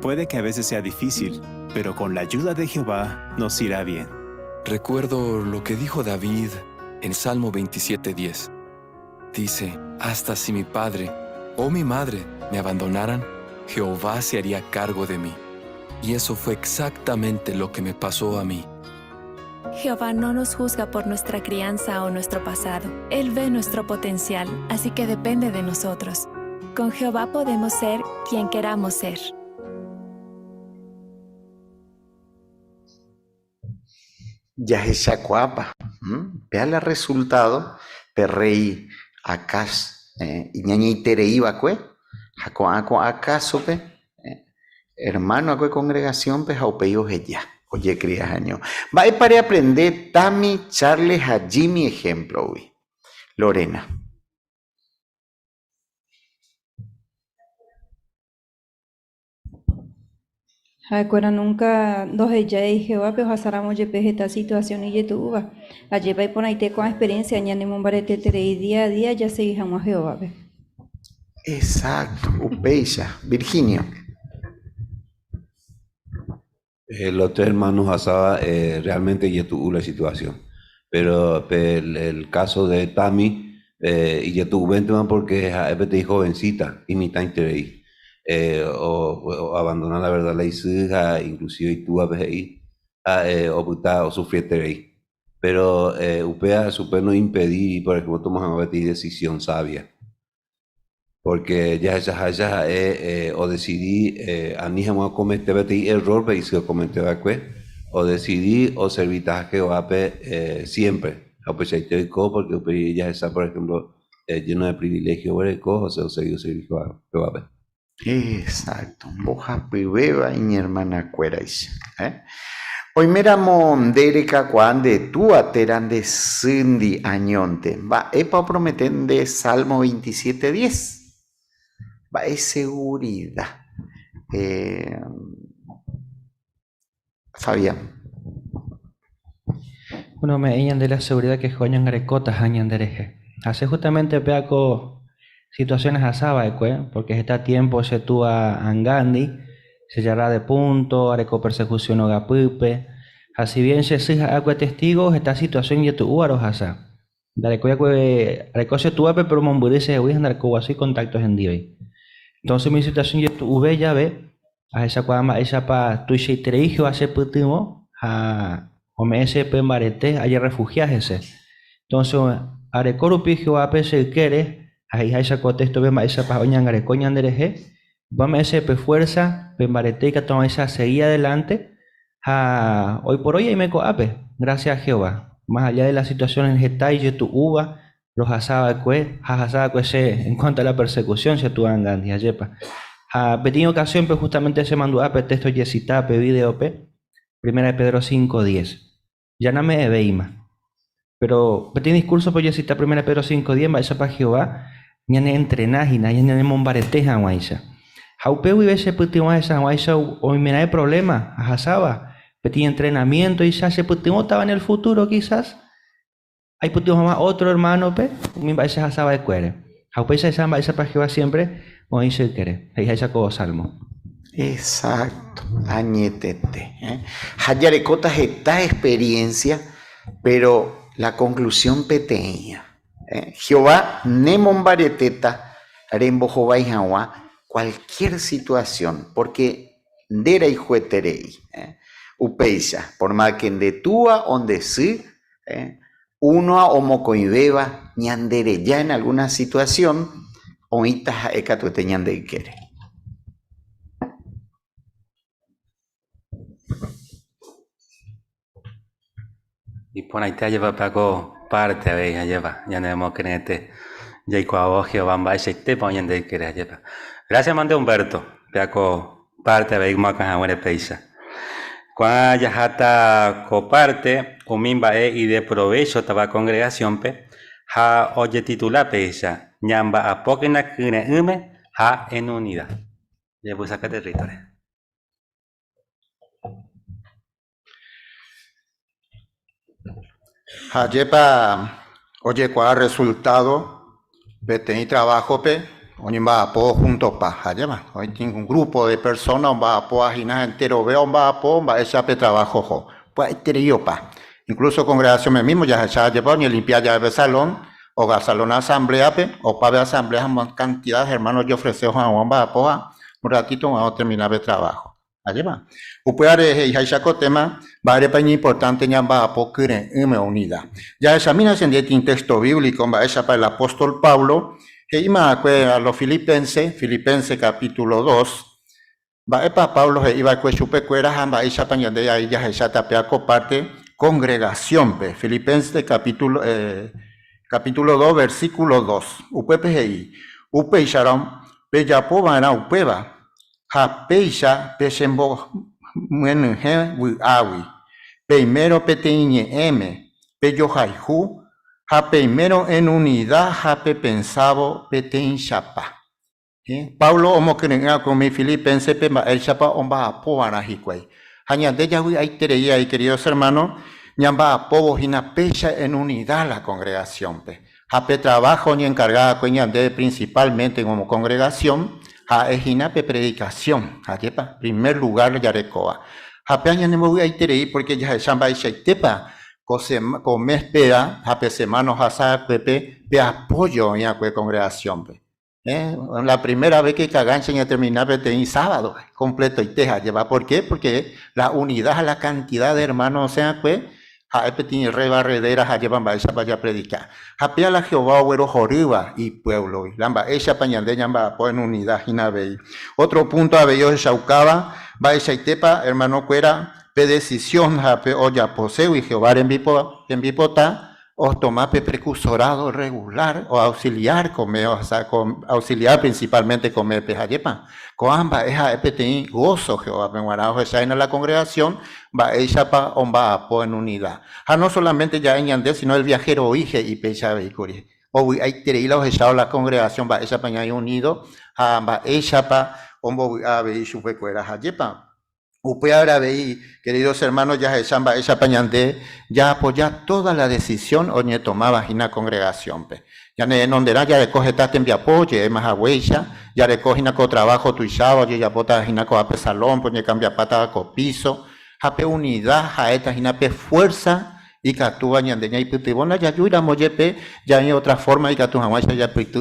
Puede que a veces sea difícil, pero con la ayuda de Jehová nos irá bien. Recuerdo lo que dijo David en Salmo 27:10. Dice, hasta si mi padre o mi madre me abandonaran, Jehová se haría cargo de mí. Y eso fue exactamente lo que me pasó a mí. Jehová no nos juzga por nuestra crianza o nuestro pasado. Él ve nuestro potencial, así que depende de nosotros. Con Jehová podemos ser quien queramos ser. Jahechakuaápa, péa la resultado pe rey Acaz iñañaiterei va'ekue ha ko'ã ko'ã kásope hermano akue congregación-pe ha upéi oheja ojekria haño. Mba'épa reaprende Tammy, Charles ha Jimmy ehémplogui? Lorena. Ha'ekuéra núnka ndohejái Jehovápe ohasáramo jepe heta situasión ijetu'úva. Ajépa iporãite ko'ã experiencia ñanemombareteterei día a día jasegi hag̃ua Jehovápe. Exacto, upéicha. Virginio. Eh, los tres hermanos Asaba eh, realmente ijetu'u la situación. Pero pe el, el caso de Tami eh, ijetu'uvéntema porque ha'e peteĩ jovencita imitãiterei. Eh, o, o abandona la verdad la isy ha inclusive itúvape he'i ha eh, opyta osufrieterei. Pero eh, upéva chupe no impedíri, por ejemplo, toma hag̃ua peteĩ decisión sabia. Porque jahechaháicha ha'e odesidi ani hag̃ua okomete peteĩ error pe isy okomete va'ekue, odesidi oservitaha Jehovápe siémpre. Ha upeichaite oiko pórke upéi jahecha por ehémplo lléno de priviléhio oguereko ha osegi oservi Jehovápe. Exacto, mbohapyvéva iñermanakuéraicha. Eh? Oiméramo nde rekakuaa nde túa térã nde sýndi añónte, mba'épa opromete nde Salmo 27:10? Mba'e segurida? Eh, Fabián. Bueno, ome'ẽ ñande la seguridad que Jehová oñangarekótaha ñande rehe. Ha che justamente péa ko situación ahasa va'ekue, porque heta tiempo che túa angándi, che jarra de punto, areko persecución ogapýpe, ha si bien che sy ha'e testigo, heta situación ijetu'úva rohasa. Ndarekói akue, areko che túape pero mombyry chehegui ha ndarekoguasúi contacto hendive. Entonces umi situación ijetu'uve jave, ahechakuaa mba'éichapa tuichaiterei Jehová chepytyvõ ha ome'ẽ chépe mbarete ajerrefugia hese. Entonces areko rupi Jehovápe che ykére ha he'iháicha ko téxtope mba'éichapa oñangareko ñanderehe, upéva ome'ẽ chépe fuérsa, pe mbarete ikatu hag̃uáicha asegi adelante Ha oiporói aime ko'ápe, gracias a Jehová. Más allá de las situaciones heta ijetu'úva rohasa va'ekue, ha ahasa va'ekue che en cuanto a la persecución che tu'angandi, ajépa. Ha peteĩ ocasión-pe justamente chemandu'a pe texto ojecita pe video-pe, Primera de Pedro 5:10. Ya name'ẽvéima. Pero peteĩ discurso-pe ojecita Primera de Pedro 5:10 mba'éichapa Jehová ñane'entrena hína, ñanemombarete hag̃uáicha. Ha upe guive chepytyvõ ahecha hag̃uáicha oimeraẽ problema ahasáva, peteĩ entrenamiento-icha chepytyvõtava en el futuro quizás, aipytyvõ hag̃ua ótro ermánope umi mba'e che ahasa va'ekuére. Ha upéicha ahecha mba'éichapa Jehová siémpre oĩ che ykére, he'iháicha ko salmo. Exacto, añetete. Ha jarekóta heta experiencia, pero la conclusión peteĩha. Jehová nemombaretéta rembohovái hag̃ua. Cualquier situación, porque nde rayhueterei. Eh? Upéicha, por más que nde túa o nde sy, eh, uno omokõivéva ñandereja en alguna situación, oĩta ha'e katuete ñande ykére. Iporãite ajépa ko parte avei ajépa ñanemokyre'ỹete jaikuaávo Jehová mba'eichaitépa oĩ ñande ykére ajépa. Gracias mante Humberto, péa ko parte avei omoakãhaguére péicha. Ko'ág̃a jaháta ko parte umi mba'e ideprovéchotava congregación-pe ha ojetitula péicha, Ñamba'apókena kyre'ỹme ha en unida. Jepysaka territorio. Ha'épa ojekuaa resultado peteĩ trabajo-pe oñemba'apo juntopa. Ha'épa oĩ un grupo de persona omba'apóva hína enterove omba'apo mba'éicha pe trabajo oho. Pya'eterei opa. Incluso congregación-me mismo jahecha ajépa oñelimpia jave pe salón, oga salón asamblea-pe, opa pe asamblea ha cantidad de hermano ojeofrece oho hag̃ua omba'apo ha un ratito og̃uahẽ otermina pe trabajo. Ajépa? Upévare he'iháicha ko téma, mba'érepa iñimportánte ñamba'apo kyre'ỹme unida. Jahechamína chendive peteĩ téxto bíblico mba'éichapa el apóstol Pablo he'íma va'ekue a los filipenses, Filipenses capítulo dos, mba'épa Pablo he'i va'ekue chupekuéra ha mba'éichapa ñande avei jahecháta péva ko párte kongregasiónpe. Filipenses capítulo, capítulo dos, versículo dos. Upépe he'i, Upéicharõ, pejapo va'erã upéva, Ha péicha pechemomyenyhẽ vy'águi, peimérõ peteĩ ñe'ẽme, pejohayhu, ha peimérõ en unida ha pepensávo peteĩchapa. Pablo omokyre'ỹ va'ekue umi filipense-pe mba'éichapa omba'apo va'erã hikuái. Ha ñande javy'aiterei avei, queridos hermanos, ñamba'apóvo hína péicha en unida la congregación-pe. Ha pe traváho oñenkarga va'ekue ñandéve prinsipálmente kómo kongregasión ha'e hína pe predikasión, ajépa, primer lugár jarekóva. Ha péva ñanembovy'aiterei pórke jahecha mba'eichaitépa ko ko mes péva ha pe semána ohasa va'ekuépe pe apójo oĩ va'ekue kongregasiónpe. La primera vez que kagáncha ñatermina peteĩ sábado kompletoite, ajépa. Por qué? Porque la unidad ha la cantidad de hermano osẽ va'ekue ha'e peteĩ rebarredera ha ajépa mba'éichapa japredika. Ha péa la Jehová oguerohorýva ipuévlogui, la mba'éichapa ñande ñamba'apo en unidad hína avei. Ótro púnto avei ohechaukáva mba'eichaitépa ermanokuéra pe desisión ha pe ojaposégui Jehová rembipota Otoma pe precursorado regular o auxiliar ko mes, o ko auxiliar principalmente ko mes-pe. Ajépa ko'ã mba'e ha'e peteĩ gozo Jehovápe g̃uarã ohecha hína la congregación mba'éichapa omba'apo en unida. Ha no solamente ja'e ñande, sino el viajero oĩ he'i péicha avei kuri. Ovy'aiterei la ohechávo la congregación mba'éichapa ñaĩ unido ha mba'éichapa ombovy'a avei chupekuéra. Ajépa Upévare avei, queridos hermanos, jahecha mba'éichapa ñande jaapoja toda la decisión oñetomáva hína congregación-pe. Ñane renonderã jareko heta tembiapo oje'éma haguéicha, jareko hína ko trabajo tuicháva ojejapótava hína ko'ápe salón-pe, oñekambiapátava ko piso, ha pe unidad ha'éta hína pe fuerza Ikatúva ñande ñaipytyvõ ndajajúiramo jepe, jaĩ ótra fórma ikatu hag̃uáicha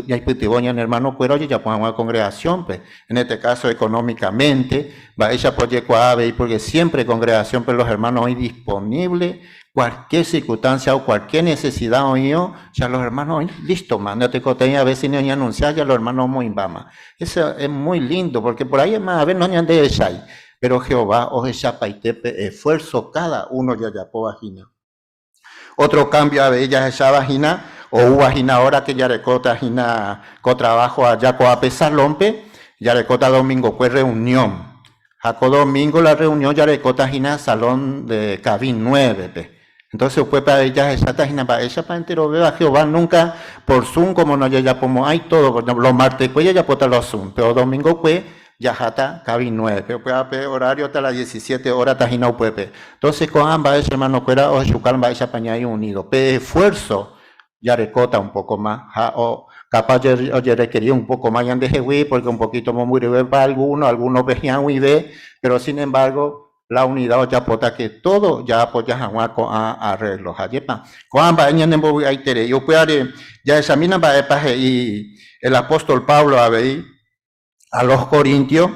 ñaipytyvõ ñane ermanokuéra ojejapo hag̃ua kongregasiónpe, en este káso ekonómikamente, mba'éichapa ojekuaa avei pórke siémpre kongregasiónpe los ermáno oĩ disponívle kualkiér sirkunstánsia o kualkiér nesesida oĩrõ, ja los ermáno oĩ lístoma, ndatekotevẽi avése ni oñeanunsia ja los ermáno omoĩmbáma. Eso es muy lindo pórke por ahí mavave noñandehechái. Péro Jehová ohechapaite pe esfuérso káda uno jajapóva hína. Ótro kámbio avei jahecháva hína, oúva hína óra ke jarekóta hína ko traváho aja ko'ápe Salónpe, jarekóta domingokue rreunión. Ha ko domingo la rreunión jarekóta hína Salón de Cabin nuévepe. Entonces upépe avei jahecháta hína mba'éichapa enterovéva Jehová núnka por Zoom kómo nojejapomo'ãi tódo, los martekue jajapóta los Zoom, péro domingokue jaháta Cabin nuévepe. Upéva pe horario hasta las 17 hórata hína upépe. Entonces ko'ã mba'e che hermanokuéra ohechuka mba'éichapa ñaĩ unido. Pe esfuerzo jarekóta un poco más ha capaz ojerequerí un poco más ñandehegui porque un poquito mombyryvépa alguno, alguno pe hi'ag̃uive, pero sin embargo La unida ojapóta ke tódo jaapoja hag̃ua ko'ã arréglo. Ajépa ko'ã mba'e ñanembovy'aiterei. Upévare jahechamína mba'épa he'i el apóstol Pablo avei. A los Corintios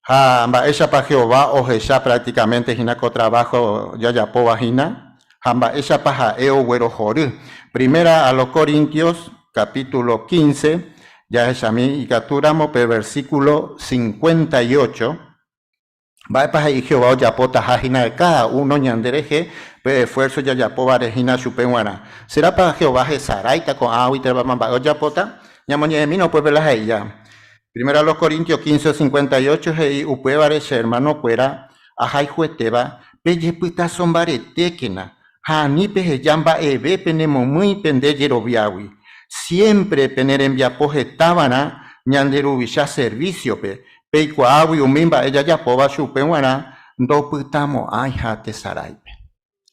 ha mba'éichapa Jehová ohecha prácticamente hína ko trabajo jajapóva hína ha mba'éichapa ha'e oguerohory. Primera a los Corintios capítulo 15, jahechami ikatúramo pe versículo 58. Mba'épa he'i Jehová ojapotaha hína káda uno ñande rehe pe esfuerzo jajapóvare hína chupe g̃uarã? Serápa Jehová hesaráita ko'ãgui térãpa mba'e ojapóta? Ñamoñe'ẽmína upépe la he'íva. Primera a los Corintios 15, 58 he'i, Upévare che ermanokuéra ahayhuetéva, pejepytaso mbaretékena, ha ani peheja mba'eve penemomýi pende jeroviágui. Siémpre pene rembiapo heta va'erã ñande Ruvicha servísiope, peikuaágui umi mba'e jajapóva chupe g̃uarã ndopytamo'ãiha tesaráipe,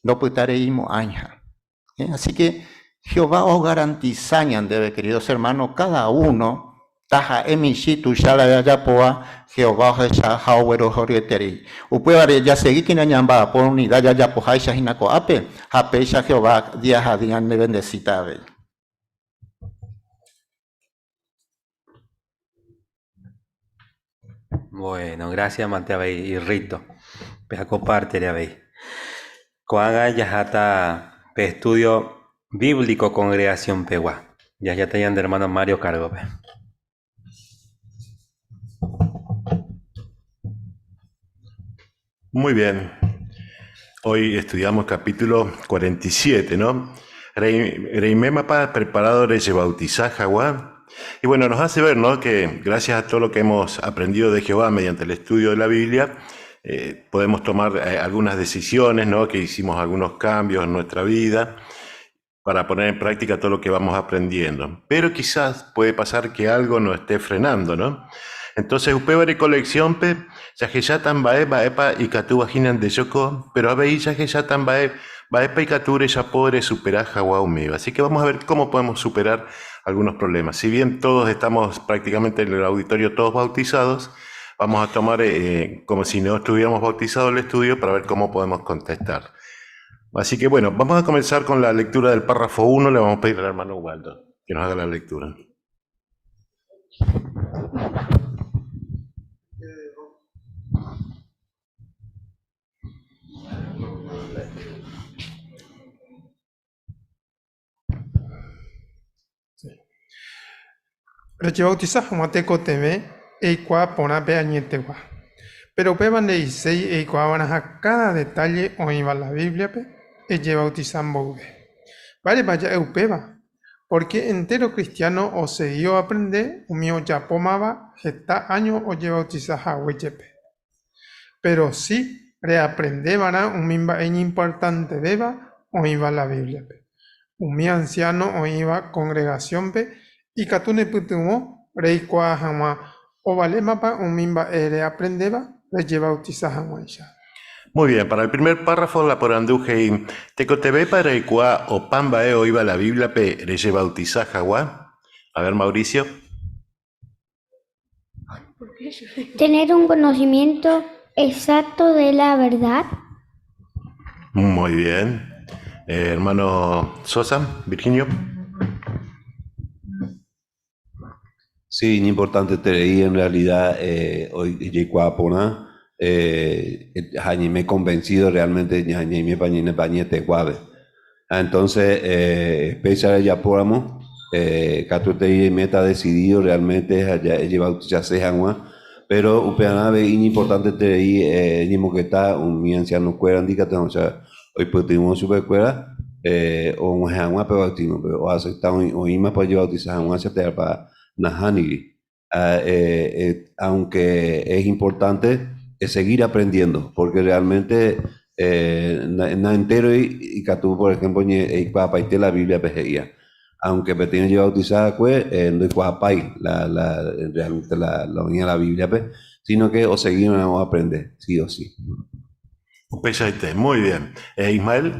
ndopytareimo'ãiha. Así que Jehová ogarantisa ñandéve, queridos hermanos, cada uno taha'e michĩ tuicha la jajapóva, Jehová ohecha ha oguerohoryeterei. Upévare jasegíkena ñamba'apo unida jajapoháicha hína ko'ápe, ha péicha Jehová día ha día ñanevendesíta avei. Bueno, gracias mante avei Rito. Peja compártere avei. Ko'ág̃a jaháta pe estudio bíblico congregación pegua. Jaháta ñande hermano Mario cargo-pe. Muy bien. Hoy estudiamos capítulo 47, ¿no? Reimémapa preparado rejebautizá hag̃ua. Y bueno, nos hace ver, ¿no? Que gracias a todo lo que hemos aprendido de Jehová mediante el estudio de la Biblia, eh, podemos tomar eh, algunas decisiones, ¿no? Que hicimos algunos cambios en nuestra vida para poner en práctica todo lo que vamos aprendiendo. Pero quizás puede pasar que algo nos esté frenando, ¿no? Entonces, upévare ko lección-pe, jahecháta mba'e mba'épa ikatúva hína ndejoko, pero avei jahecháta mba'e mba'épa ikatu rejapo resupera hag̃ua umíva. Así que vamos a ver cómo podemos superar algunos problemas. Si bien todos estamos prácticamente en el auditorio, todos bautizados, vamos a tomar eh, como si no estuviéramos bautizados el estudio para ver cómo podemos contestar. Así que bueno, vamos a comenzar con la lectura del párrafo 1. Le vamos a pedir al hermano Waldo que nos haga la lectura. Rejebautisa hag̃ua tekotevẽ eikuaa porã pe añetegua. Péro upéva nde'iséi eikuaa va'erãha káda detálle oĩva la Bíbliape ejebautisa mboyve. Mba'érepa ja'e upéva? Pórke entéro kristiáno osegi oaprende umi ojapómava heta áño ojebautisa hague jepe. Péro si reaprende va'erã umi mba'e iñimportantevéva oĩva la Bíbliape. Umi ansiáno oĩva kongregasiónpe ikatu nepytyvõ reikuaa hag̃ua ovalémapa umi mba'e reaprendéva rejevautisa hag̃uáicha. Muy bien, para el primer párrafo la porandu he'i, Tekotevẽpa reikuaa opa mba'e oĩva la Bíbliape rejebautisa hag̃ua? A ver, Mauricio. Tener un conocimiento exacto de la verdad. Muy bien. Eh, hermano Sosa, Virginio. Sí, iñimportanteterei en realidad eh, ojeikuaa porã eh, ha ñaime convencido realmente ñaimépa ñaimépa añeteguápe. Ha entonces eh, péicha rejapóramo eh, katuetei reiméta decidido realmente ha ejebautizase hag̃ua, pero upearã avei iñimportanteterei eh, eñemongeta umi ancianokuérandi katu hag̃uáicha oipytyvõ chupekuéra eh, og̃uahẽ hag̃ua pe bautismo-pe, oacepta oĩmapa ojebautiza hag̃uáicha térãpa nahániri. Ah, eh, eh, aunque es importante es seguir aprendiendo, porque realmente eh, na, na entero ikatu, por ejemplo, eikuaapaite la Biblia pe he'íva. Aunque peteĩ ojebautiza va'ekue, eh, ndoikuaapái la, la, realmente la, la oĩva la Biblia-pe, sino que osegi va'erã oaprende, sí o sí. Upeichaite, muy bien. Eh, Ismael.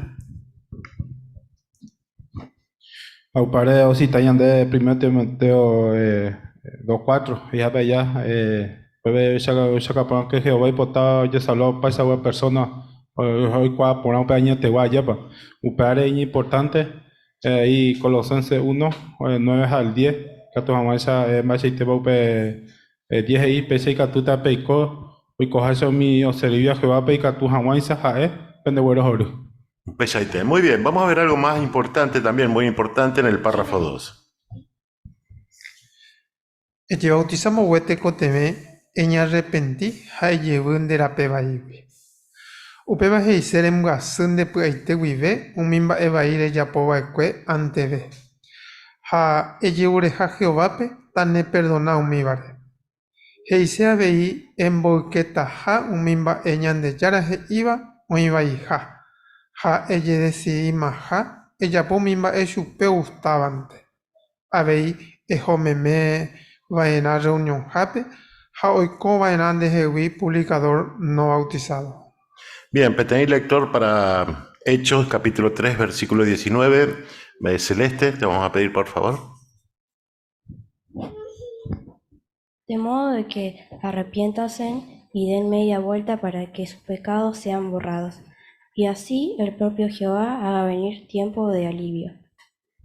Ha upévare osita ñande primer Timoteo 2:4, he'ihápe aja, upépe ohechauka porã ke Jehová oipota ojesalva opaichagua persóna oikuaa porã upe añetegua ajépa. Upévare iñimportánte he'i Colosenses 1, 9 ha el 10, ikatu hag̃uáicha mba'eichaitépa upe. 10 he'i, Péicha ikatúta peiko oikoháicha umi oservíva Jehovápe ikatu hag̃uáicha ha'e pendeguerohory. Upeichaite. Muy bien, vamos a ver algo más importante también, muy importante en el párrafo 2. Ejebautisa mbogue tekotevẽ eñarrepenti ha ejevy nde rape vaígui. Upéva he'ise rembyasy nde py'aite guive umi mba'e vai rejapo va'ekue anteve, ha ejeguereha Jehovápe taneperdona umívare. He'ise avei emboyketaha umi mba'e Ñandejára he'íva oĩ vaiha, ha ejedesidimaha ejapo umi mba'e chupe ogustávante. Avei eho meme va'erã rreunionhápe ha oiko va'erã ndehegui puvlikadór no vautisado. Bien, peteĩ lector para Hechos capítulo 3 versículo 19. Celeste, te vamos a pedir por favor. De modo de que arrepiéntanse y den media vuelta para que sus pecados sean borrados, y así el propio Jehová haga venir tiempo de alivio.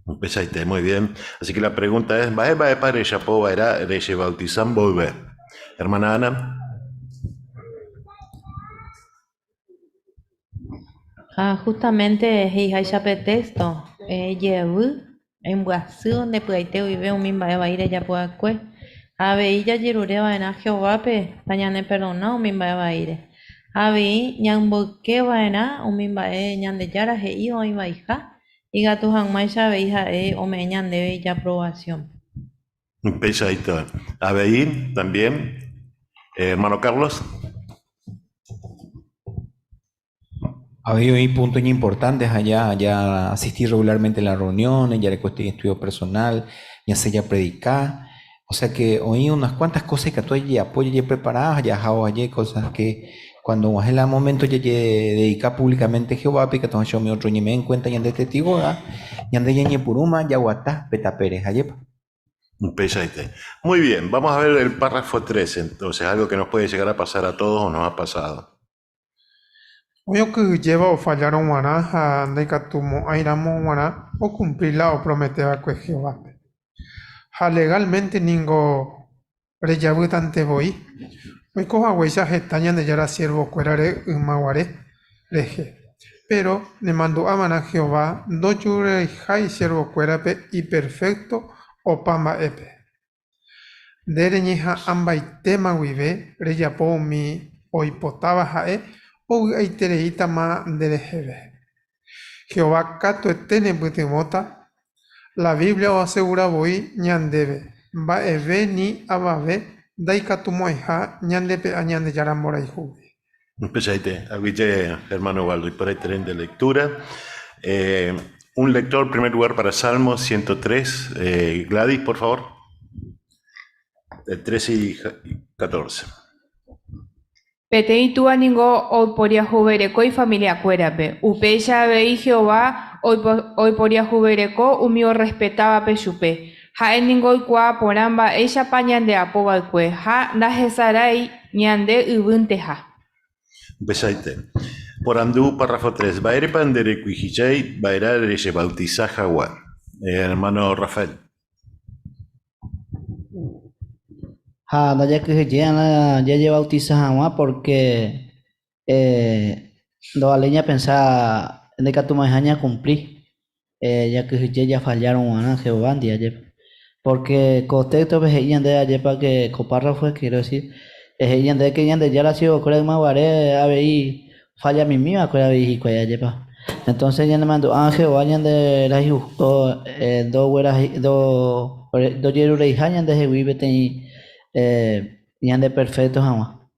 Upeichaite, muy bien. Así que la pregunta es, mba'e mba'épa rejapo va'erã rejebautisa mboyve? Hermana Ana. Ha justamente he'iháicha pe texto, ejevy, embyasy nde py'aite guive umi mba'e vai rejapo va'ekue. Ha avei jajerure va'erã Jehovápe tañaneperdona umi mba'e vaíre. Ha avei ñamboyke va'erã umi mba'e Ñandejára he'i oĩ vaiha, ikatu hag̃uáicha avei ha'e ome'ẽ ñandéve ijaprovasión. Upeichaite. Avei, también, hermano Carlos. Avei oĩ punto iñimportante ha ja ja asisti regularmente la reuniones, jareko este estudio personal, ñasẽ japredica. O sea que oĩ unas cuantas cosas ikatu jajapo jajeprepara ha jaha oaje cosas que cuando og̃uahẽ la momento jajededika públicamente Jehovápe ikatu hag̃uáicha umi otro oñeme'ẽ en cuenta ñande testigoha, ñande ñañepyrũma jaguata pe tapére. Ajépa? Upeichaite. Muy bien, vamos a ver el párrafo 3 entonces, algo que nos puede llegar a pasar a todos o nos ha pasado. Oĩ okyhyjéva ofallárõ g̃uarã ha ndaikatumo'ãiramo g̃uarã okumpli la opromete va'ekue Jehovápe. Ha legálmente ningo rejavýtante voi, oiko haguéicha heta Ñandejára siervokuérare yma guare rehe. Péro nemandu'ava'erã Jehová ndojureiha isiervokuérape iperfékto opa mba'épe. Nde reñeha'ãmbaitéma guive rejapo umi oipotáva ha'e ovy'aitereítama ndereheve. Jehová katuete nepytyvõta, la Biblia oasegura voi ñandéve mba'eve ni avave ndaikatumo'ãiha ñandepe'a Ñandejára mborayhúgui. Upeichaite, aguyje hermano Waldo iporãiterei nde lectura. Un lector, primer lugar para Salmo 103. Gladys, por favor. 13 y 14. Peteĩ túa ningo oiporiahuvereko ifamiliakuérape, upéicha avei Jehová oiporiahuvereko umi orrespetávape chupe. Ha'e ningo oikuaa porã mba'éichapa ñandeapo va'ekue ha ndahesarái ñande yvýnteha. Upeichaite. Porandu párrafo 3. Mba'érepa nde rekuijijái va'erã rejebautisa hag̃ua? Hermano Rafael. Ha ndajakyhyje'arã jajebautisa hag̃ua pórke ndovaléi ñapensa ndaikatumo'ãiha ñakumpli jakyhyje jafallárõ g̃uarã Jehová ndive ajépa. Pórke ko téxtope he'i ñandéve ajépa ke ko párrafope quiero decir, he'i ñandéve ke Ñandejára siervokuéra ymaguare avei Falla mimi va'ekue avei hikuái ajépa. Entonces ñanemandu'a Jehová ñande rayhu ndojerureiha ñandehegui peteĩ ñande perfecto hag̃ua.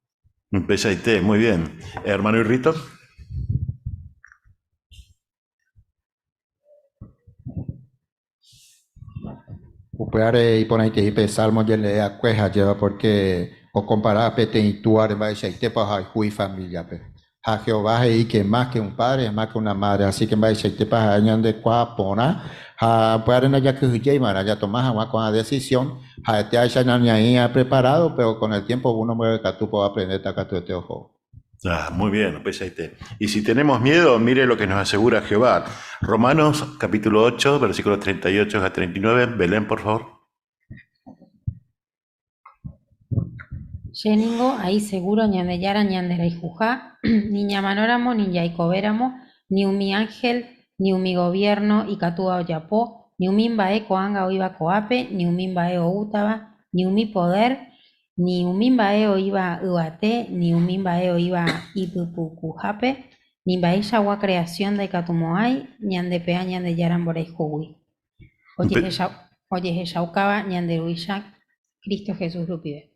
Upeichaite, muy bien. Hermano Irrito. Upévare iporãitei pe Salmo ojelee akue hajéva pórke okompara peteĩ túare mba'eichaitépa ohayhu ifamíliape. Ha Jehová he'i ke más ke un padre es más ke una madre, así ke mba'eichaitépa ha'e ñandekuaa porã ha upévare ndajakyhyjéi va'erã jatoma hag̃ua ko'ã desisión, ha'ete ahecha ñañaĩ preparado, péro kon el tiémpo uno mbeguekatúpe oaprendéta katuete ohóvo. Ah, muy bien, upeichaite. Y si tenemos miedo, mire lo que nos asegura Jehová. Romanos capítulo 8, versículos 38 a 39. Belén, por favor. Che ningo aĩ seguro Ñandejára ñanderayhuha, ni ñamanóramo ni jaikovéramo, ni umi ánhel, ni umi goviérno ikatúva ojapo, ni umi mba'e ko'ág̃a oĩva ko'ápe, ni umi mba'e oútava, ni umi podér, ni umi mba'e oĩva yvate, ni umi mba'e oĩva ipypukuhápe, ni mba'eichagua kreasión ndaikatumo'ãi ñandepe'a Ñandejára mborayhúgui, ojehechaukáva ñande Ruvicha Cristo Jesús rupive.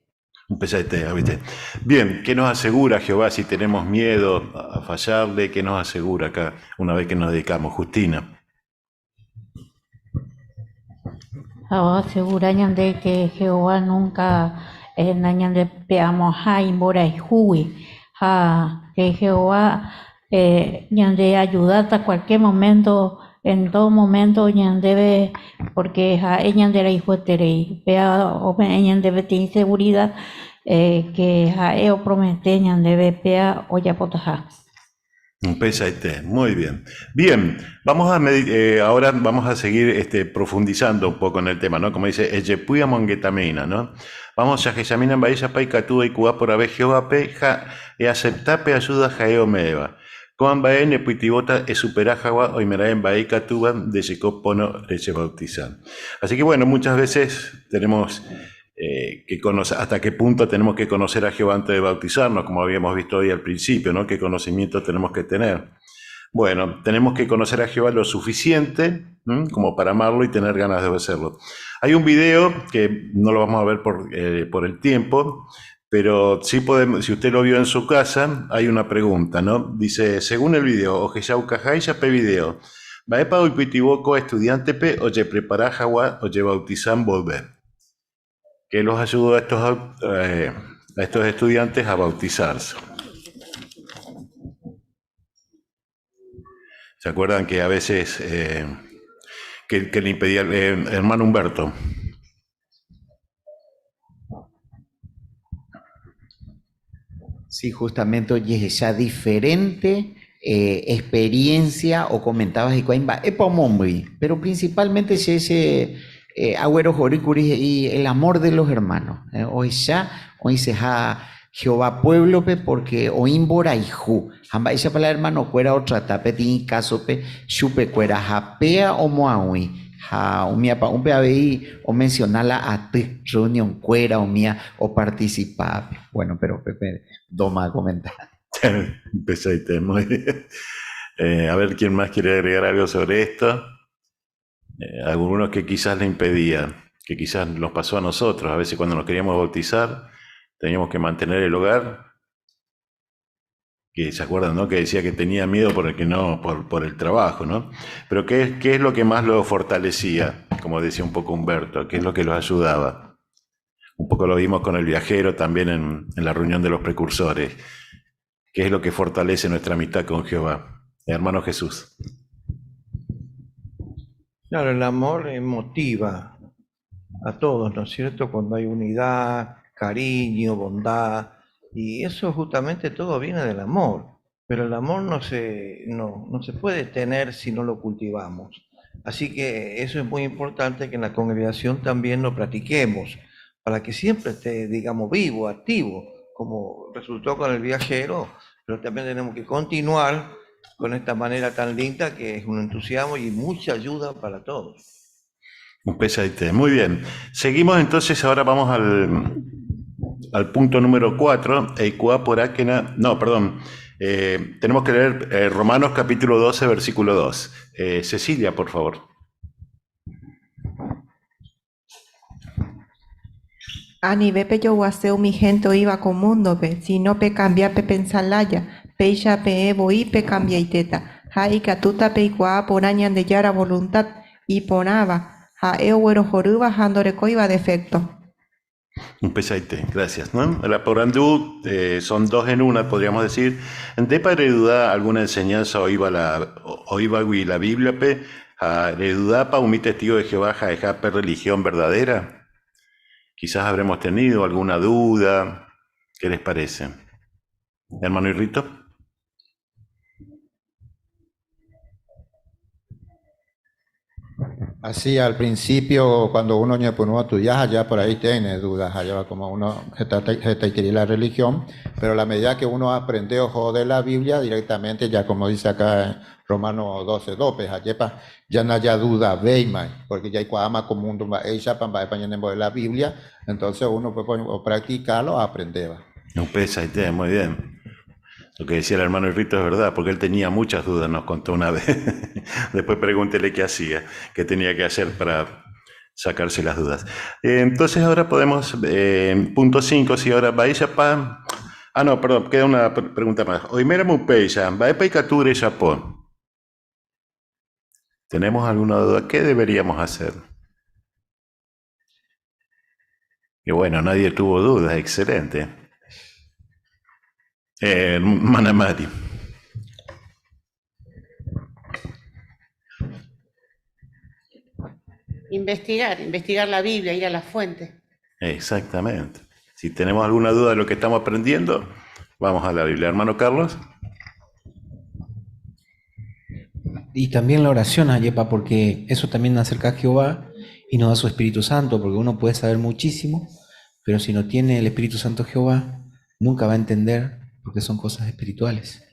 Empezaste, ¿viste? Bien, ¿qué nos asegura Jehová si tenemos miedo a fallarle? ¿Qué nos asegura acá una vez que nos dedicamos? Justina. Asegura ñande que Jehová nunca eh, nañandepe'amo'ãha imborayhúgui ha que Jehová eh, ñande ayudáta cualquier momento, en todo momento ñandéve porque ha'e ñanderayhueterei péa ome'ẽ ñandéve peteĩ seguridad eh, que ha'e opromete ñandéve péa ojapotaha. Empezaste, muy bien. Bien, vamos a eh, ahora vamos a seguir este, profundizando un poco en el tema, ¿no? Como dice, Ejepuya mongetamina, ¿no? Vamos a examinar mba'éichapa ikatu oikuaa porãve Jehovápe ha easepta pe ayuda ha'e ome'ẽva. Ko'ã mba'e nepytyvõta esupera hag̃ua oimeraẽ mba'e ikatúva nde cheko pono rejebautisa. Así que bueno, muchas veces tenemos eh, que conocer, hasta qué punto tenemos que conocer a Jehová antes de bautizarnos, como habíamos visto hoy al principio, ¿no? ¿Qué conocimiento tenemos que tener? Bueno, tenemos que conocer a Jehová lo suficiente como para amarlo y tener ganas de obedecerlo. Hay un video que no lo vamos a ver por, eh, por el tiempo, pero sí podemos, si usted lo vio en su casa, hay una pregunta, ¿no? Dice, según el video, ohechaukaháicha pe video, mba'épa oipytyvõ ko estudiántepe ojeprepara hag̃ua ojebautisa mboyve? ¿Qué los ayudó a estos, eh, a estos estudiantes a bautizarse? ¿Se acuerdan que a veces eh, que, que le impedía eh, hermano Humberto? Sí, justamente ojehecha diferente eh, experiencia o comentabas hikuái mba'épa omomýi, pero principalmente che che eh, aguerohorýkuri he'i el amor de los hermanos, eh, ohecha oĩseha Jehová pueblo-pe porque oĩ mborayhu ha mba'éichapa la hermano-kuéra otrata peteĩ kásope chupekuéra ha péa omoag̃ui ha umi apa'ũpe avei omenciona la aty, reunión-kuéra umía oparticipápe. Bueno, pero pépe ndóma akomenta. Empezaste muy bien. Eh, a ver, ¿quién más quiere agregar algo sobre esto? Eh, algunos que quizás le impedía, que quizás nos pasó a nosotros, a veces cuando nos queríamos bautizar, teníamos que mantener el hogar, que se acuerdan, ¿no? Que decía que tenía miedo por el que no, por, por el trabajo, ¿no? Pero ¿qué, ¿qué es lo que más lo fortalecía? Como decía un poco Humberto, ¿qué es lo que los ayudaba? Un poco lo vimos con el viajero también en, en la reunión de los precursores. ¿Qué es lo que fortalece nuestra amistad con Jehová? Hermano Jesús. Claro, el amor motiva a todos, ¿no es cierto? Cuando hay unidad, cariño, bondad, y eso justamente todo viene del amor. Pero el amor no se, no, no se puede tener si no lo cultivamos. Así que eso es muy importante que en la congregación también lo practiquemos, para que siempre esté, digamos, vivo, activo, como resultó con el viajero, pero también tenemos que continuar con esta manera tan linda que es un entusiasmo y mucha ayuda para todos. Un pesaite. Muy bien. Seguimos entonces, ahora vamos al, al punto número 4. No, perdón. Eh, tenemos que leer eh, Romanos capítulo 12, versículo 2. Eh, Cecilia, por favor. Anive pejoguase umi hénte oĩva ko múndope, síno pekambia pepensa lája, péicha peẽ voi pekambiaitéta ha ikatúta peikuaa porã Ñandejára voluntad, iporãva, ha'e oguerohorýva ha ndorekóiva defékto. Empezaite, gracias. ¿no? La porandu eh, son dos en una, podríamos decir. Ndépa reduda alguna enseñanza oĩva la oĩvagui la Biblia-pe ha redudápa umi testigo de Jehová ha'eha pe religión verdadera? Quizás habremos tenido alguna duda. ¿Qué les parece? Hermano Irrito. Así al principio, cuando uno ñepyrũ ostudia allá por ahí tiene dudas, allá va como uno hetaiterei la religión, pero a la medida que uno aprende oho de la Biblia directamente, ya como dice acá en Romano 12, 2, ajépa, ya no haya duda, veima, porque ya jaikuaáma ko mundo mba'éichapa mba'épa ñanembo'e la Biblia, entonces uno puede practicarlo, aprende. Upeichaite, muy bien. Lo que decía el hermano Rito es verdad, porque él tenía muchas dudas, nos contó una vez. Después pregúntele qué hacía, qué tenía que hacer para sacarse las dudas. Entonces ahora podemos, punto 5, si ahora vais a pa... Ah, no, perdón, queda una pregunta más. Oiméramo upéicha, mba'épa ikatu rejapo. ¿Tenemos alguna duda? ¿Qué deberíamos hacer? Y bueno, nadie tuvo dudas, excelente. Manamari. Investigar, investigar la Biblia, ir a la fuente. Exactamente. Si tenemos alguna duda de lo que estamos aprendiendo, vamos a la Biblia. Hermano Carlos. Y también la oración, Ayepa, porque eso también acerca a Jehová y nos da su Espíritu Santo, porque uno puede saber muchísimo, pero si no tiene el Espíritu Santo Jehová, nunca va a entender, porque son cosas espirituales.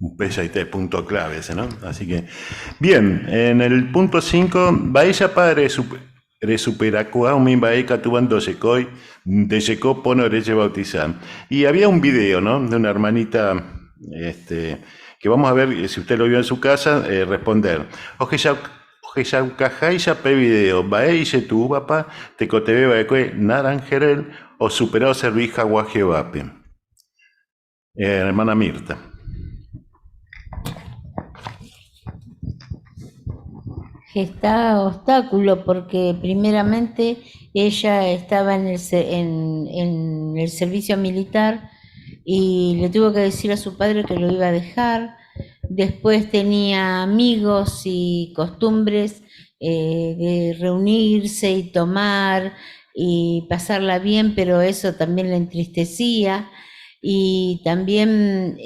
Un P punto clave ese, ¿no? Así que, bien, en el punto 5, mba'éichapa resuperakuaa umi mba'e ikatúva ndojekói, ndejeko pono rejebautizar. Y había un video, ¿no? De una hermanita, que vamos a ver, si usted lo vio en su casa, responder. Ohechaukaháicha pe video, mba'e ijetu'úvapa tekotevẽ va'ekue Narangerel osupera oservi hag̃ua Jehovápe. Hermana Mirta. Está obstáculo porque primeramente ella estaba en el servicio militar y le tuvo que decir a su padre que lo iba a dejar. Después tenía amigos y costumbres de reunirse y tomar y pasarla bien, pero eso también la entristecía. Y también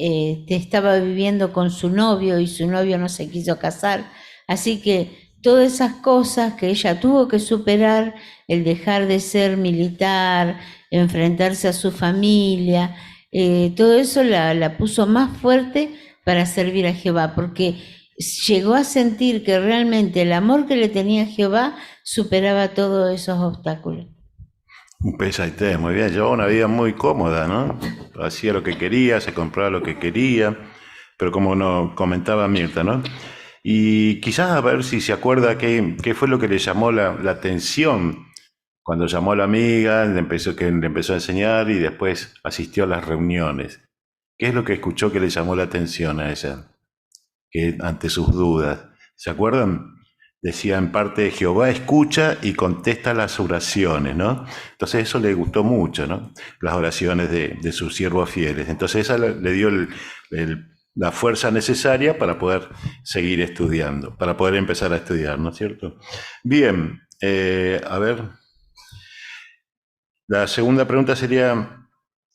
estaba viviendo con su novio y su novio no se quiso casar. Así que todas esas cosas que ella tuvo que superar, el dejar de ser militar, enfrentarse a su familia, todo eso la puso más fuerte para servir a Jehová, porque llegó a sentir que realmente el amor que le tenía a Jehová superaba todos esos obstáculos. Un PSIT, muy bien, llevaba una vida muy cómoda, ¿no? Hacía lo que quería, se compraba lo que quería, pero como nos comentaba Mirta, ¿no? Y quizás a ver si se acuerda qué fue lo que le llamó la atención cuando llamó a la amiga, que le empezó a enseñar y después asistió a las reuniones. ¿Qué es lo que escuchó que le llamó la atención a ella? Que ante sus dudas, ¿se acuerdan? Decía en parte, Jehová escucha y contesta las oraciones, ¿no? Entonces eso le gustó mucho, ¿no? Las oraciones de sus siervos fieles. Entonces esa le dio la fuerza necesaria para poder seguir estudiando, para poder empezar a estudiar, ¿no es cierto? Bien, a ver. La segunda pregunta sería,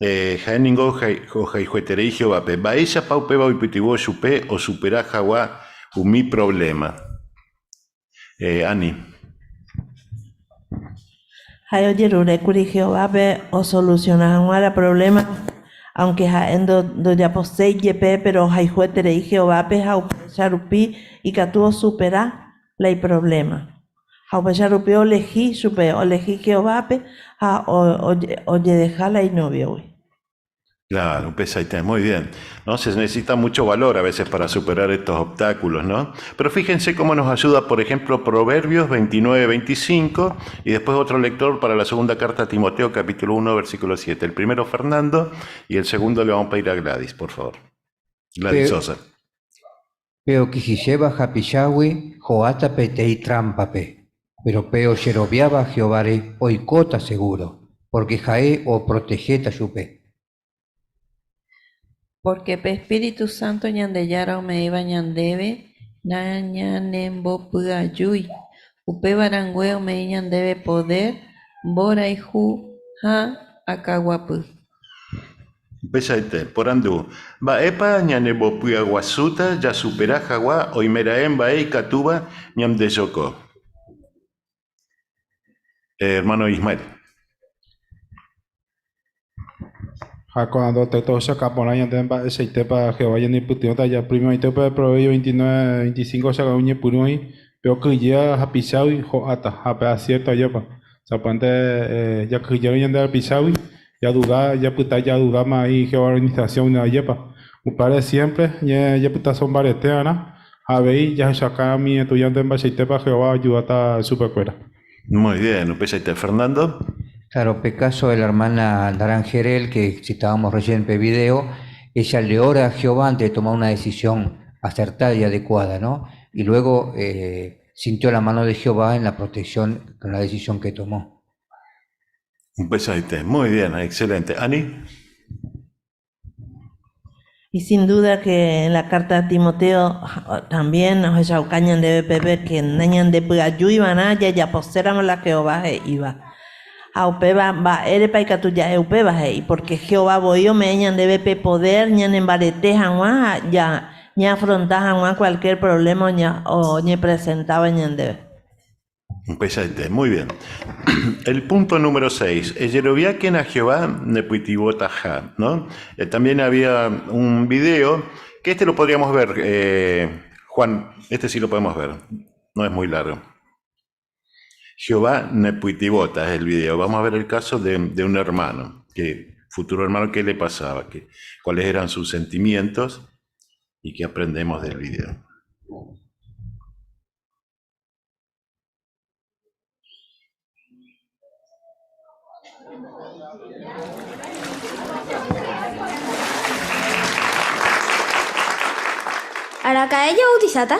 Ha'e ningo ohayhueterei Jehovápe, mba'éichapa upéva oipytyvõ chupe osupera hag̃ua umi problema? Ani. Ha'e ojerurékuri Jehovápe osolusiona hag̃ua la problema, aunque ha'e ndojaposéi jepe, pero ohayhueterei Jehovápe ha upéicha rupi ikatu osupera la iproblema. Ha upéicha rupi olehi chupe, olehi Jehovápe ha ojedeha la inóviogui. Claro, un muy bien. ¿No? Se necesita mucho valor a veces para superar estos obstáculos, ¿no? Pero fíjense cómo nos ayuda, por ejemplo, Proverbios 29, 25, y después otro lector para la segunda carta a Timoteo, capítulo 1, versículo 7. El primero Fernando, y el segundo le vamos a pedir a Gladys, por favor. Gladys Sosa. Pe okyhyjéva hapichágui ho'áta peteĩ trámpape, pero pe ojeroviáva Jehováre oikóta seguro, porque ha'e oprotehéta chupe. Porque pe Espíritu Santo Ñandejára ome'ẽva ñandéve nañanembopy'ajúi, upéva rangue ome'ẽ ñandéve poder, mborayhu ha akãguapy. Upeichaite, porandu, mba'épa ñanembopy'aguasúta jasupera hag̃ua oimeraẽ mba'e ikatúva ñandejoko? Hermano Ismael. Ha ko'ã dos texto ohechauka porã ñande mba'eichaitépa Jehová ñanepytyvõta japrimoite upe Proverbio 29, 25 ohechauka oñepyrũ oĩ pe okyhyjéva hapichágui ho'áta ha pe acierto ajépa. Sapy'ánte jakyhyjérõ ñande rapichágui jaduda, japyta jadudáma ahí Jehová organización ajépa. Upévare siempre japytaso mbarete va'erã ha avei jahechauka umi estudiante mba'eichaitépa Jehová oayudáta chupekuéra. Muy bien, upeichaite. Fernando. Claro, pe caso de la hermana Narangerel que citábamos recién en el video, ella le ora a Jehová antes de tomar una decisión acertada y adecuada, ¿no? Y luego eh, sintió la mano de Jehová en la protección con la decisión que tomó. Upeichaite. Muy bien, excelente. Ani. Y sin duda que en la carta a Timoteo también ohechauka ñandéve pépe que nañandepy'ajúivarã jajaposéramo la Jehová he'íva. Ha upéva mba'érepa ikatu ja'e upéva he'i, porque Jehová voi ome'ẽ ñandéve pe poder ñanembarete hag̃ua ha ñaafronta hag̃ua cualquier problema oñepresentáva ñandéve. Upeichaite, muy bien. El punto número 6. Ejeroviákena Jehová nepytyvõtaha, ¿no? Eh, también había un video, que este lo podríamos ver, eh, Juan, este sí lo podemos ver, no es muy largo. Jehová nepytyvõta es el video. Vamos a ver el caso de, de un hermano, que futuro hermano, qué le pasaba, que, cuáles eran sus sentimientos y qué aprendemos del video. Araka'e jabautisáta?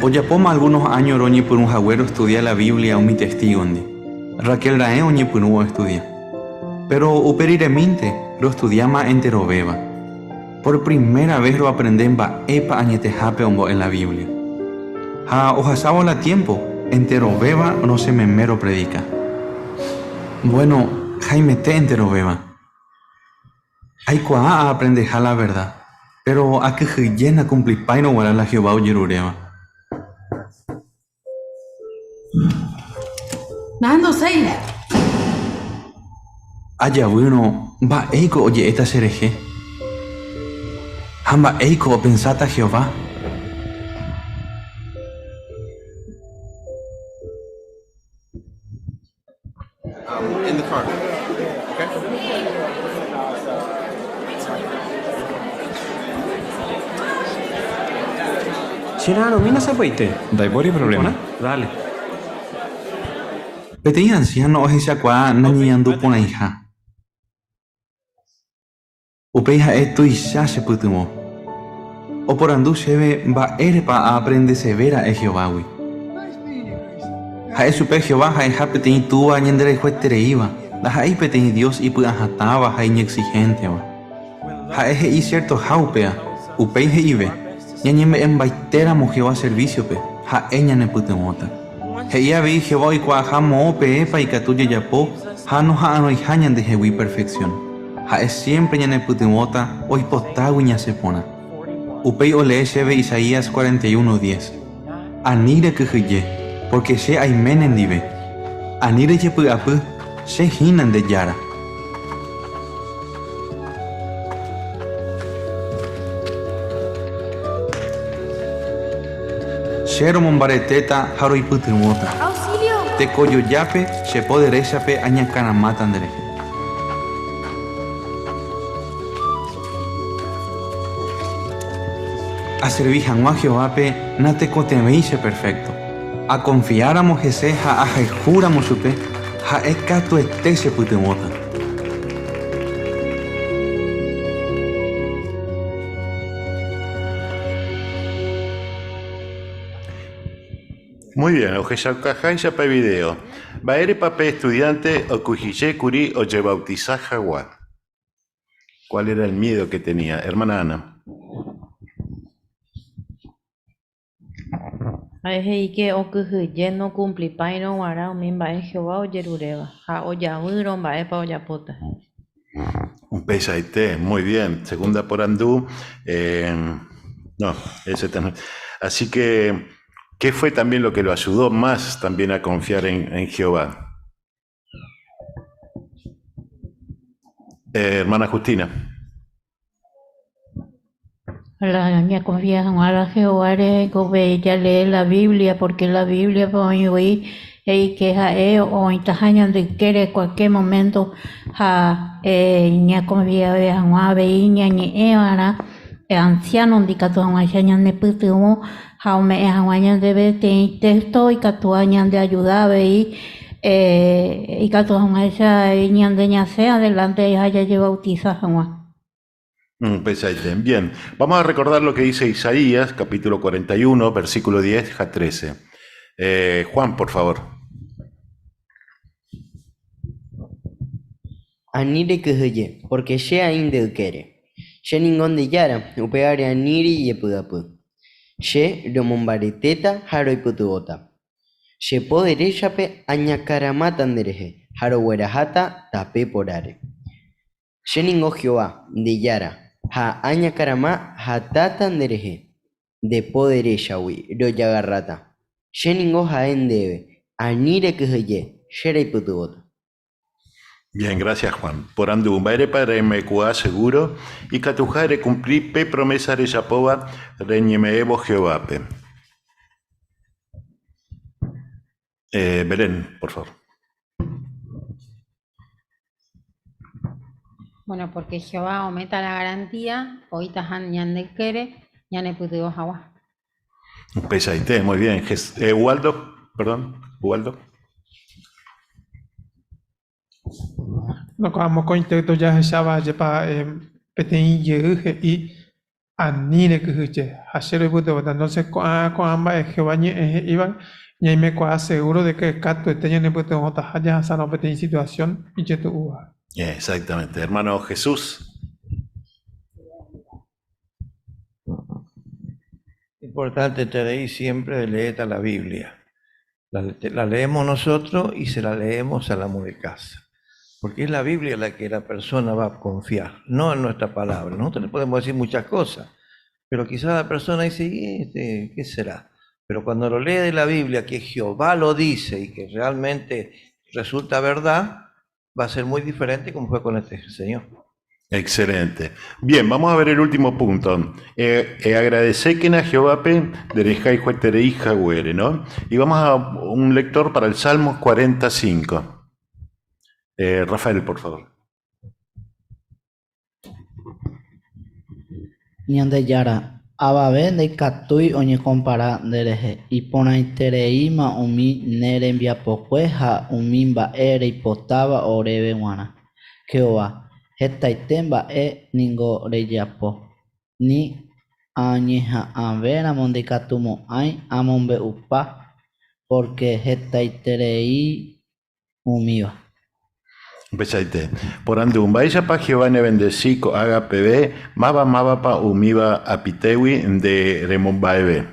Ojapóma algunos áño roñepyrũ hague rostudia la Biblia umi Testígondi. Raquel raẽ oñepyrũ oestudia. Péro upe riremínte rostudiáma enterovéva. Por primera ves roaprende mba'épa añetehápe ombo'e la Biblia. Ha ohasávo la tiémpo, enterovéva rosẽ meme ropredika. Vuéno, haimete enterovéva. Aikuaa aaprendeha la verda, péro akyhyje nakumplipáirõ guarã la Jehová ojeruréva. Nahenduséi. Ajavýrõ, mba'éiko oje'éta cherehe? Ha mba'éiko opensáta Jehová? Chera'arõmína sapy'aite. Ndaipóri problema. Iporã? Dale. Peteĩ ansiáno ohechakuaa nañeñandu porãiha. Upéi ha'e tuicha chepytyvõ. Oporandu chéve mba'érepa aaprendeseve ra'e Jehovágui. Ha'e chupe Jehová ha'eha peteĩ Túva ñanderayhuetereíva, ndaha'éi peteĩ Dios ipy'ahatãva ha iñexihénteva. Ha'e he'i siertoha upéa, upéi he'ive, Ñañeme'ẽmbaitéramo Jehová servísiope, ha'e ñanepytyvõta. He'i avei Jehová oikuaaha moõ peẽpa ikatu jajapo ha noha'arõiha ñandehegui perfeksión. Ha'e siémpre ñanepytyvõta oipotágui ñasẽ porã. Upéi olee chéve Isaías 41, diez, Ani rekyhyje, pórke che aime nendive. Ani rejepy'apy, che hína nde Jára. Che romombaretéta ha roipytyvõta. Tekojojápe che po deréchape añakãramáta nderehe. Aservi hag̃ua Jehovápe natekotevẽi cheperfékto. Akonfiáramo hese ha ahayhúramo chupe, ha'e katuete chepytyvõta. Muy bien, ohechaukaháicha pe video, mba'érepa pe estudiante okyhyje kuri ojebautisa hag̃ua? Cuál era el miedo que tenía? Hermana Ana. Ha'e he'i ke okyhyje nokumplipáirõ g̃uarã umi mba'e Jehová ojeruréva ha ojavýrõ mba'épa ojapóta. Upeichaite, muy bien. Segunda porandu, eh, no, ese también. Así que, ¿qué fue también lo que lo ayudó más también a confiar en Jehová? Hermana Justina. La ñaconfia hag̃ua la Jehováre hekove jalee la Biblia, porque la Biblia-pe oĩ voi he'i ke ha'e oĩtaha ñande ykére cualquier momento ha ñaconfiave hag̃ua avei ñañe'ẽva'erã anciano-ndi ikatu hag̃uáicha ñanepytyvõ ha ome'ẽ hag̃ua ñandéve peteĩ texto ikatúva ñandeayuda avei ikatu hag̃uáicha ñande ñasẽ adelante ha jajebautiza hag̃ua. Bien, vamos a recordar lo que dice Isaías, capítulo 41, versículo 10 a 13. Juan, por favor. Ani rekyhyje, porque che aĩ nde ykére. Che ningo nde Jára, upévare ani rejepy'apy. Che romombaretéta ha roipytyvõta. Che po deréchape añakaramáta nderehe ha rogueraháta tape porãre. Che ningo Jehová, nde Jára, ha añakarama hatãta nderehe. Nde po deréchagui rojagarráta. Che ningo ha'e ndéve, ani rekyhyje, che roipytyvõta. Bien, gracias Juan. Porandu, mba'érepa reimekuaa seguro ikatuha rekumpli pe promesa rejapóva reñeme'ẽvo Jehovápe? Belén, por favor. Bueno, porque Jehová aumenta la garantía, oĩtaha ñande ykére ñanepytyvõ hag̃ua. Upeichaite, muy bien. Waldo, perdón, Waldo. No, ko'ã mokõi texto jahecháva ajépa peteĩ jey he'i ani rekyhyje ha che roipytyvõta. Entonces ko'ã ko'ã mba'e Jehová ñe'ẽ he'íva ñaimekuaa seguro de que katuete ñanepytyvõtaha jahasárõ peteĩ situación ijetu'úva. Exactamente. Hermano Jesús. Importante tener siempre leer la Biblia. La leemos nosotros y se la leemos al amo de casa. Porque es la Biblia la que la persona va a confiar, no en nuestra palabra. Nosotros le podemos decir muchas cosas, pero quizás la persona dice, ¿y este, qué será? Pero cuando lo lee de la Biblia, que Jehová lo dice y que realmente resulta verdad, va a ser muy diferente como fue con este señor. Excelente. Bien, vamos a ver el último punto. Agradecékena Jehovápe nderehayhueterei haguére, ¿no? Y vamos a un lector para el Salmo 45. Rafael, por favor. Ñandejára, avave ndaikatúi oñekompara nderehe, iporãitereíma umi ne rembiapokue ha umi mba'e reipotáva oréve g̃uarã. Jehová, hetaite mba'e ningo rejapo, ni añeha'ãvéramo ndaikatumo'ãi amombe'upa porque hetaiterei umíva. Upeichaite. Porandu, Mba'éichapa Jehová nebendesi ko'ág̃a peve, máva mávapa umíva apytégui nde remomba'eve?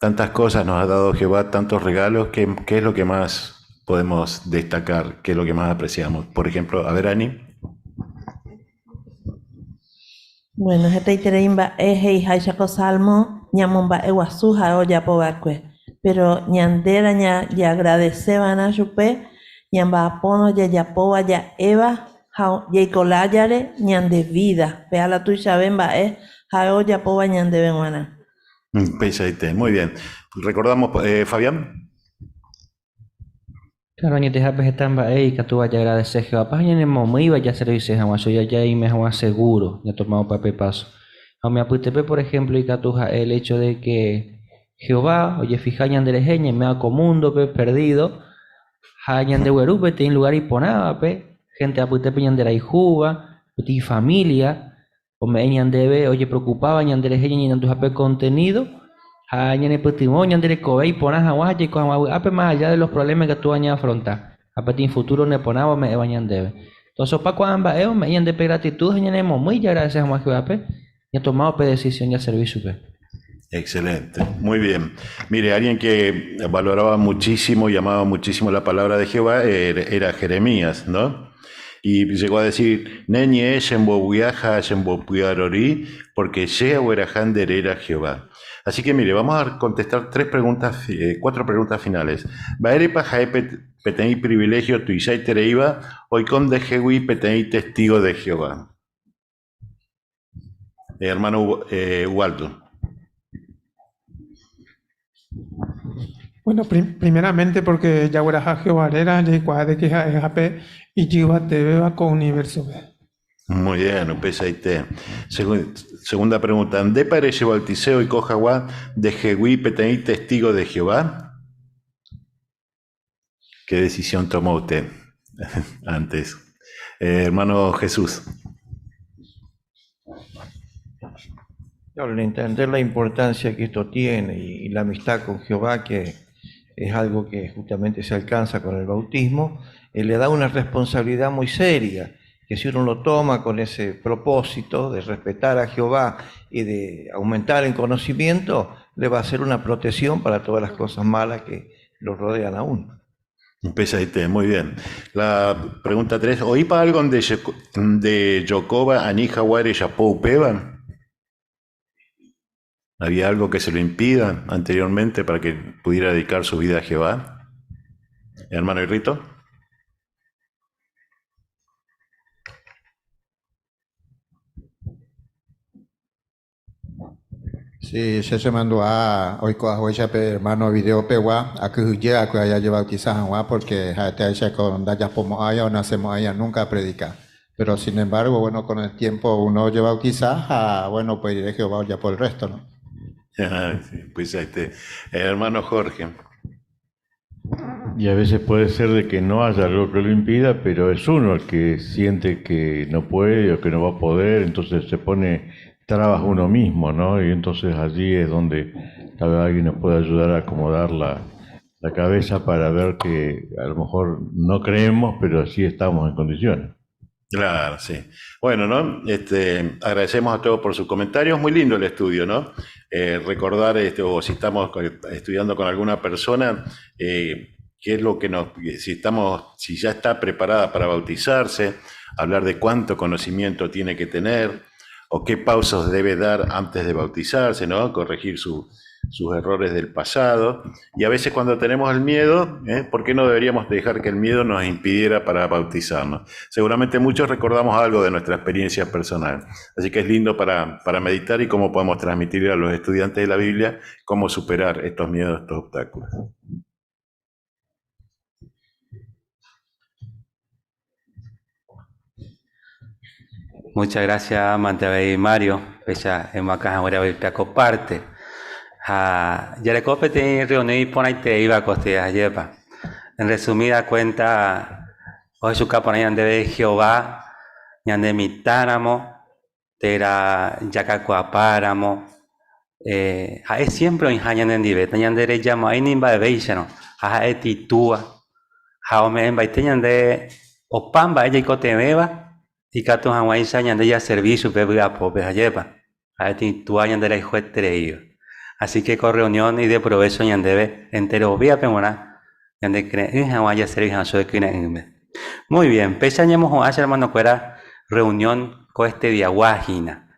Tantas cosas nos ha dado Jehová, tantos regalos, ¿qué es lo que más podemos destacar? ¿Qué es lo que más apreciamos? Por ejemplo, a ver, Ani. Bueno, hetaiterei mba'e he'iháicha ko Salmo ñamomba'eguasu ha'e ojapova'ekue. Pero ñandéra jaagradeceva'erã chupe ñamba'apórõ jajapóva ja'éva ha jaikolájare ñande vida. Péa la tuichave mba'e ha'e ojapóva ñandéve g̃uarã. Upeichaite, muy bien. Recordamos, Fabián. Claro, añetehápe heta mba'e ikatúva jaagradece Jehovápe ha ñanemomýiva jaservise hag̃ua chupe jaime hag̃ua seguro ñatomá upe paso. Ha umi apytépe, por ejemplo, ikatu ha'e el hecho de que Jehová ojefija ñanderehe ñaiméva ko múndope perdido ha ñandegueru peteĩ lugar iporãvape, gente apytépe ñanderayhúva, peteĩ familia, ome'ẽ ñandéve ojepreocupáva ñanderehe ñañeñanduhápe contenido ha ñanepytyvõ ñanderekove iporã hag̃ua ha jaiko hag̃ua vy'ápe más allá de los problemas ikatúva ñaafronta ha peteĩ futuro neporãva ome'ẽva ñandéve. Entonces opa ko'ã mba'e ome'ẽ ñandépe gratitud ha ñanemomýi jaagradece hag̃ua Jehovápe ñatoma upe decisión jaservi chupe. Excelente, muy bien. Mire, alguien que valoraba muchísimo y amaba muchísimo la palabra de Jehová era Jeremías, ¿no? Y llegó a decir, Ne ñe'ẽ chembovy'a ha chembopy'arory, porque che agueraha nde réra Jehová. Así que mire, vamos a contestar tres preguntas, eh, cuatro preguntas finales. Mba'érepa ha'e peteĩ privilegio tuichaitereíva oiko ndehegui peteĩ testigo de Jehová? Eh, hermano eh, Waldo. Bueno, primeramente porque jagueraha Jehová réra jaikuaa de que ha'eha pe ijyvatevéva ko universo-pe. Muy bien, upeichaite. Segunda pregunta, Ndépa rejebautise oiko hag̃ua ndehegui peteĩ testigo de Jehová? ¿Qué decisión tomó usted antes? Eh, hermano Jesús. Claro, el entender la importancia que esto tiene y, la amistad con Jehová, que es algo que justamente se alcanza con el bautismo, eh, le da una responsabilidad muy seria, que si uno lo toma con ese propósito de respetar a Jehová y de aumentar en conocimiento, le va a ser una protección para todas las cosas malas que lo rodean a uno. Empezaste, muy bien. La pregunta 3. Oĩpa algo nde jokóva ani hag̃ua rejapo upéva? ¿Había algo que se lo impida anteriormente para que pudiera dedicar su vida a Jehová? Hermano Irrito. Sí, che chemandu'a oiko haguéicha pe hermano video pegua, akyhyje va'ekue aja ajebautiza hag̃ua porque ha'ete ahecha ko ndajapomo'ãiva o nasẽmo'ãiva nunca apredica. Pero sin embargo, bueno, con el tiempo uno ojebautiza ha bueno, upe rire Jehová ojapo el resto, no? Upeichaite. Hermano Jorge. Y a veces puede ser de que no haya algo que lo impida, pero es uno el que siente que no puede o que no va a poder, entonces se pone trabas uno mismo, ¿no? Y entonces allí es donde tal vez alguien nos puede ayudar a acomodar la, la cabeza para ver que a lo mejor no creemos, pero sí estamos en condiciones. Claro, sí. Bueno, ¿no? Este, agradecemos a todos por sus comentarios. Muy lindo el estudio, ¿no? Eh, recordar, este, o si estamos estudiando con alguna persona, eh, qué es lo que nos, si estamos, si ya está preparada para bautizarse, hablar de cuánto conocimiento tiene que tener, o qué pausas debe dar antes de bautizarse, ¿no? Corregir su, sus errores del pasado. Y a veces cuando tenemos el miedo, ¿eh? ¿por qué no deberíamos dejar que el miedo nos impidiera para bautizarnos? Seguramente muchos recordamos algo de nuestra experiencia personal. Así que es lindo para, para meditar y cómo podemos transmitir a los estudiantes de la Biblia cómo superar estos miedos, estos obstáculos. Muchas gracias mante avei Mario, péicha emoakã haguére avei pe akopárte. Ha jareko peteĩ reunión iporãitereíva ko este ajépa. En resumida cuenta ohechuka porã ñandéve Jehová ñane mitãramo térã jakakuaapáramo, ha'e siémpre oĩha ñanendive, nañanderejamo'ãi ni mba'evéicharõ, ha ha'e titúa ha ome'ẽmbaite ñande opa mba'e jaikotevẽva ikatu hag̃uáicha ñande jaservi chupe vy'apópe, ajépa? Ha'e titúa ñanderayhuetereíva. Así que ko reunión ideprovécho ñandéve enterovéape g̃uarã ñandekyre'ỹ hag̃ua jaservi hag̃ua chupe kyre'ỹme. Muy bien, péicha ñamohu'ã che hermanokuéra reunión ko este diagua hína.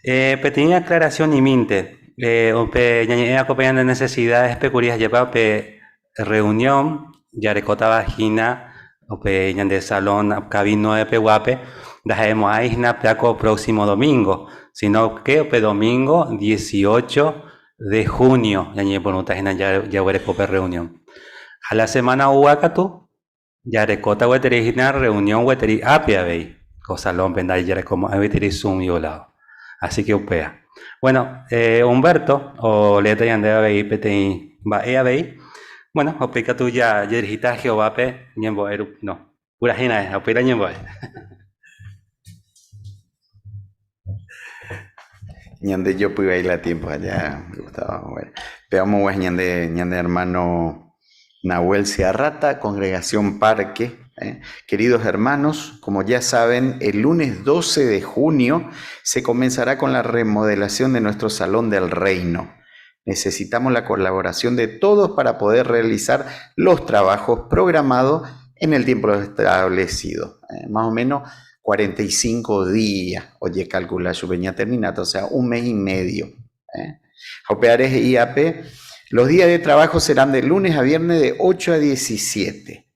Eh, peteĩ aclaración imínte, eh, upe ñañe'ẽva ko pe ñande necesidades pekuri ajépa upe reunión jarekótava hína upe ñande salón Cabin 9 peguápe, ndaha'emo'ãi hína péa ko próximo domingo, sino que upe domingo 18 de junio ñañepyrũta hína jaguereko pe reunión. Ha la semana oúva katu jarekóta gueteri hína reunión gueteri ápe avei, ko salón-pe ndajarekomo'ãi gueteri Zoom violado. Así que upéva. Bueno, eh, Humberto oleéta ñandéve avei peteĩ mba'e avei. Bueno, upéi katu jadirigíta Jehovápe ñembo'e rupi, no, purahéi raẽ, upéi la ñembo'e. Ñande jopyvai la tiempo allá, Gustavo. Bueno, te amo, pues, ñande, ñande hermano Nahuel Ciarrata, Congregación Parque. ¿eh? Queridos hermanos, como ya saben, el lunes 12 de junio se comenzará con la remodelación de nuestro Salón del Reino. Necesitamos la colaboración de todos para poder realizar los trabajos programados En el tiempo establecido, eh, más o menos 45 días, ojecalcula chupe ñatermináta, o sea, un mes y medio. Eh. Ha upévare he'i ápe, los días de trabajo serán de lunes a viernes de 8 a 17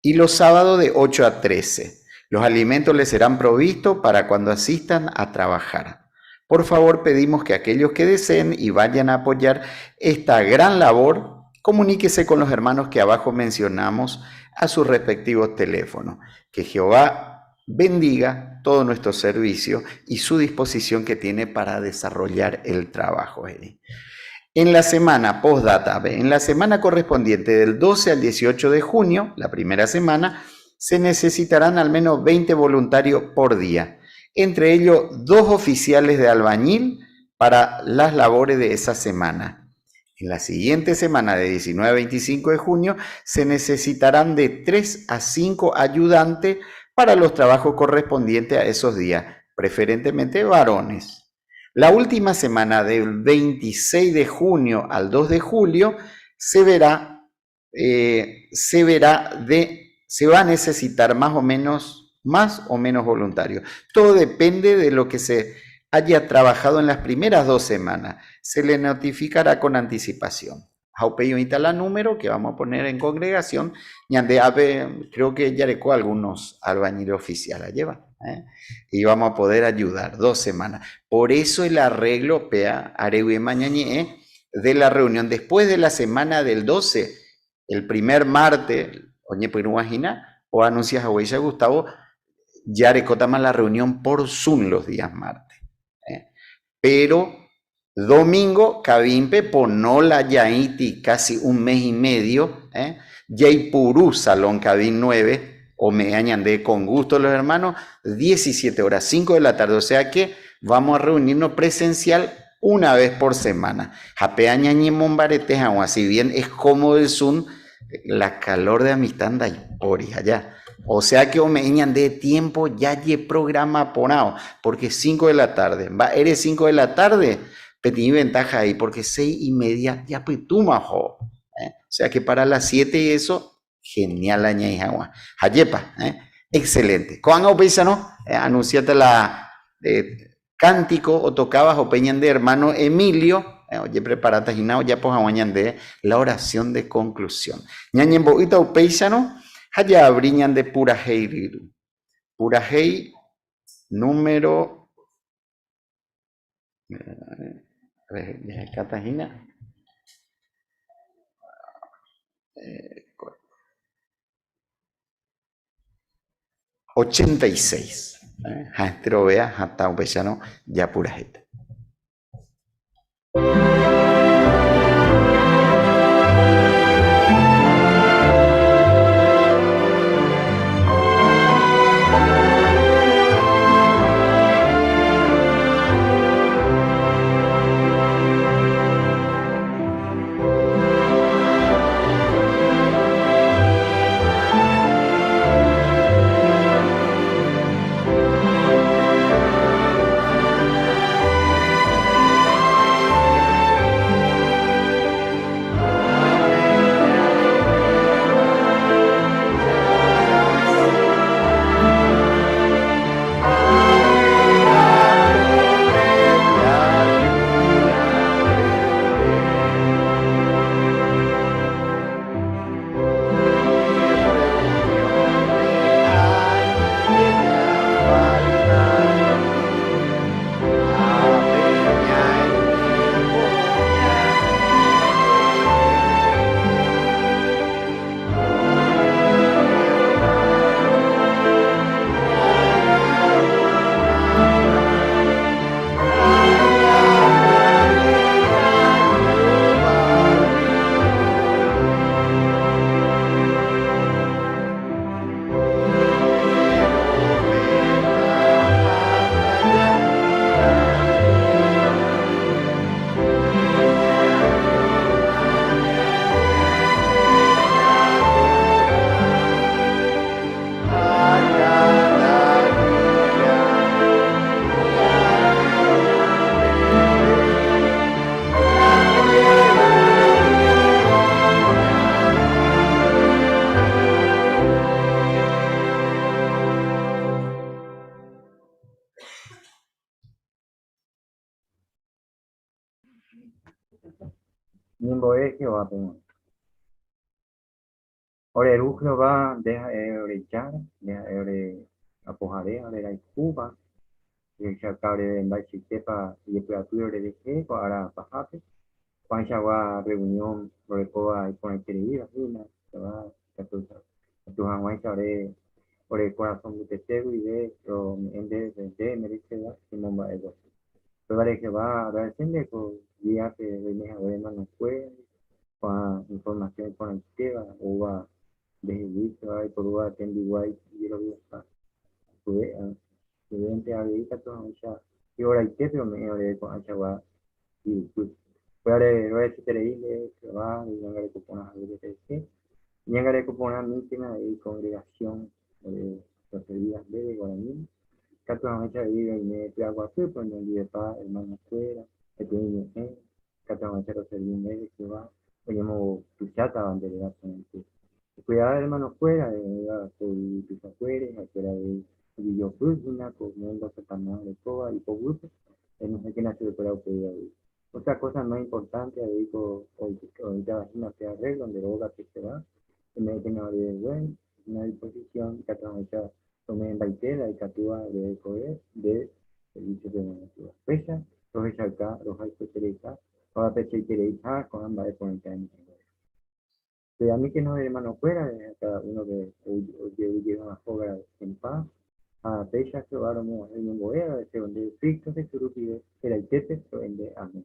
y los sábados de 8 a 13. Los alimentos les serán provistos para cuando asistan a trabajar. Por favor, pedimos que aquellos que deseen y vayan a apoyar esta gran labor, comuníquese con los hermanos que abajo mencionamos a sus respectivos teléfonos. Que Jehová bendiga todo nuestro servicio y su disposición que tiene para desarrollar el trabajo. En la semana, postdata, en la semana correspondiente del 12 al 18 de junio, la primera semana, se necesitarán al menos 20 voluntarios por día, entre ellos 2 oficiales de albañil para las labores de esa semana. En la siguiente semana, de 19 a 25 de junio, se necesitarán de 3 a 5 ayudantes para los trabajos correspondientes a esos días, preferentemente varones. La última semana del 26 de junio al 2 de julio se verá, eh, se verá de, se va a necesitar más o menos, más o menos voluntarios. Todo depende de lo que se haya trabajado en las primeras 2 semanas. Se le notificará con anticipación. Ha upéi oĩta la número que vamos a poner en congregación. Ñande ápe, creo que jareko algunos albañiles oficiales lleva, ¿eh? Y vamos a poder ayudar 2 semanas. Por eso el arreglo, pea, aregui mañañe, de la reunión después de la semana del 12, el primer martes, oñe puirũahína, o anuncias a Huella Gustavo, jarekótama la reunión por Zoom los días martes, ¿eh? Pero domingo, Cabimpe, Ponola, Yaiti, casi un mes y medio, ¿eh? Yaipurú, Salón Cabín 9, o me añade con gusto los hermanos, 17 horas, 5 de la tarde, o sea que vamos a reunirnos presencial una vez por semana. Japea ñañi mombarete, aún así bien es cómodo el Zoom, la calor de amistad anda ahí, ori, allá. O sea que ome de tiempo ya ye programa ponao, porque 5 de la tarde, va, eres 5 de la tarde, petí ventaja ahí, porque seis y media ya pituma, jo, ¿eh? O sea que para las 7 y eso, genial aña agua. Hayepa, ¿eh? Excelente. Ko'ág̃a upéicharõ, anunciate la cántico o tocabas o peñan de hermano Emilio, oye, preparata hinao ya pues aguañan de la oración de conclusión. Ñañembo'ýta upéicharõ, ha jaabri ñande purahéi ryru. Purahéi número Jahecáta hína. 86. Ha enterovea hatã upéicharõ japurahéita. Ñañembo'e Jehovápe g̃uarã. Ore Ru Jehová, nde ha'e ore Jára, nde ha'e ore Apohare ha ore rayhúva, rehechauka oréve mba'eichaitépa ijepy'apy orerehe ko ára pahápe, ko'ãichagua reunión rorekóva iporãitereíva hína, Jehová, ikatu hag̃uáicha ore ore korasõ mbytete guive rome'ẽ ndéve nde emereséva emomba'eguasu. Upévare Jehová agradece nde ko día-pe roime haguére hermanokuérandi, ko'ã información iporãitéva oúva ndehegui Jehová oiporúva tembiguái ijeroviaha. Upévente avei katu hag̃uáicha hi'oraitépe ome'ẽ oréve ko'ãichagua hi'upy. Upévare rohechaiterei nde Jehová reñangareko porã haguére rehe. Eñangareko porã míntena avei congregación ore roservíva ndéve guaraníme. Katu hag̃uáicha avei roime py'aguapýpe oñondivepa hermano-kuéra peteĩ ñe'ẽ, katu hag̃uáicha roservi ndéve Jehová oñembotuichátava nde réra porãite. Ekuidado hermano-kuéra oĩva ko yvy tuichakuére, ha'ekuéra avei ojejopy hína ko mundo Satanás orekóva ipoguýpe, Enohẽkena chupekuéra upéi avei. Otra cosa más importante avei ko oĩtava hína pe arreglo nde rógape Jehová, eme'ẽkena ore buena disposición ikatu hag̃uáicha rome'ẽmbaite la ikatúva ore rekove nde servicio-pe g̃uarã Jehová. Péicha rohechauka rohayhuetereiha ha roapreciaitereiha ko'ã mba'e porãita eme'ẽvare. Peamíkena hermanokuéra cada uno-pe ojevy jey hag̃ua hóga en paz, ha péicha Jehová romog̃uahẽ ñembo'e agradecévo ndéve Cristo Jesús rupive heraitépe ro'e nde. Amén.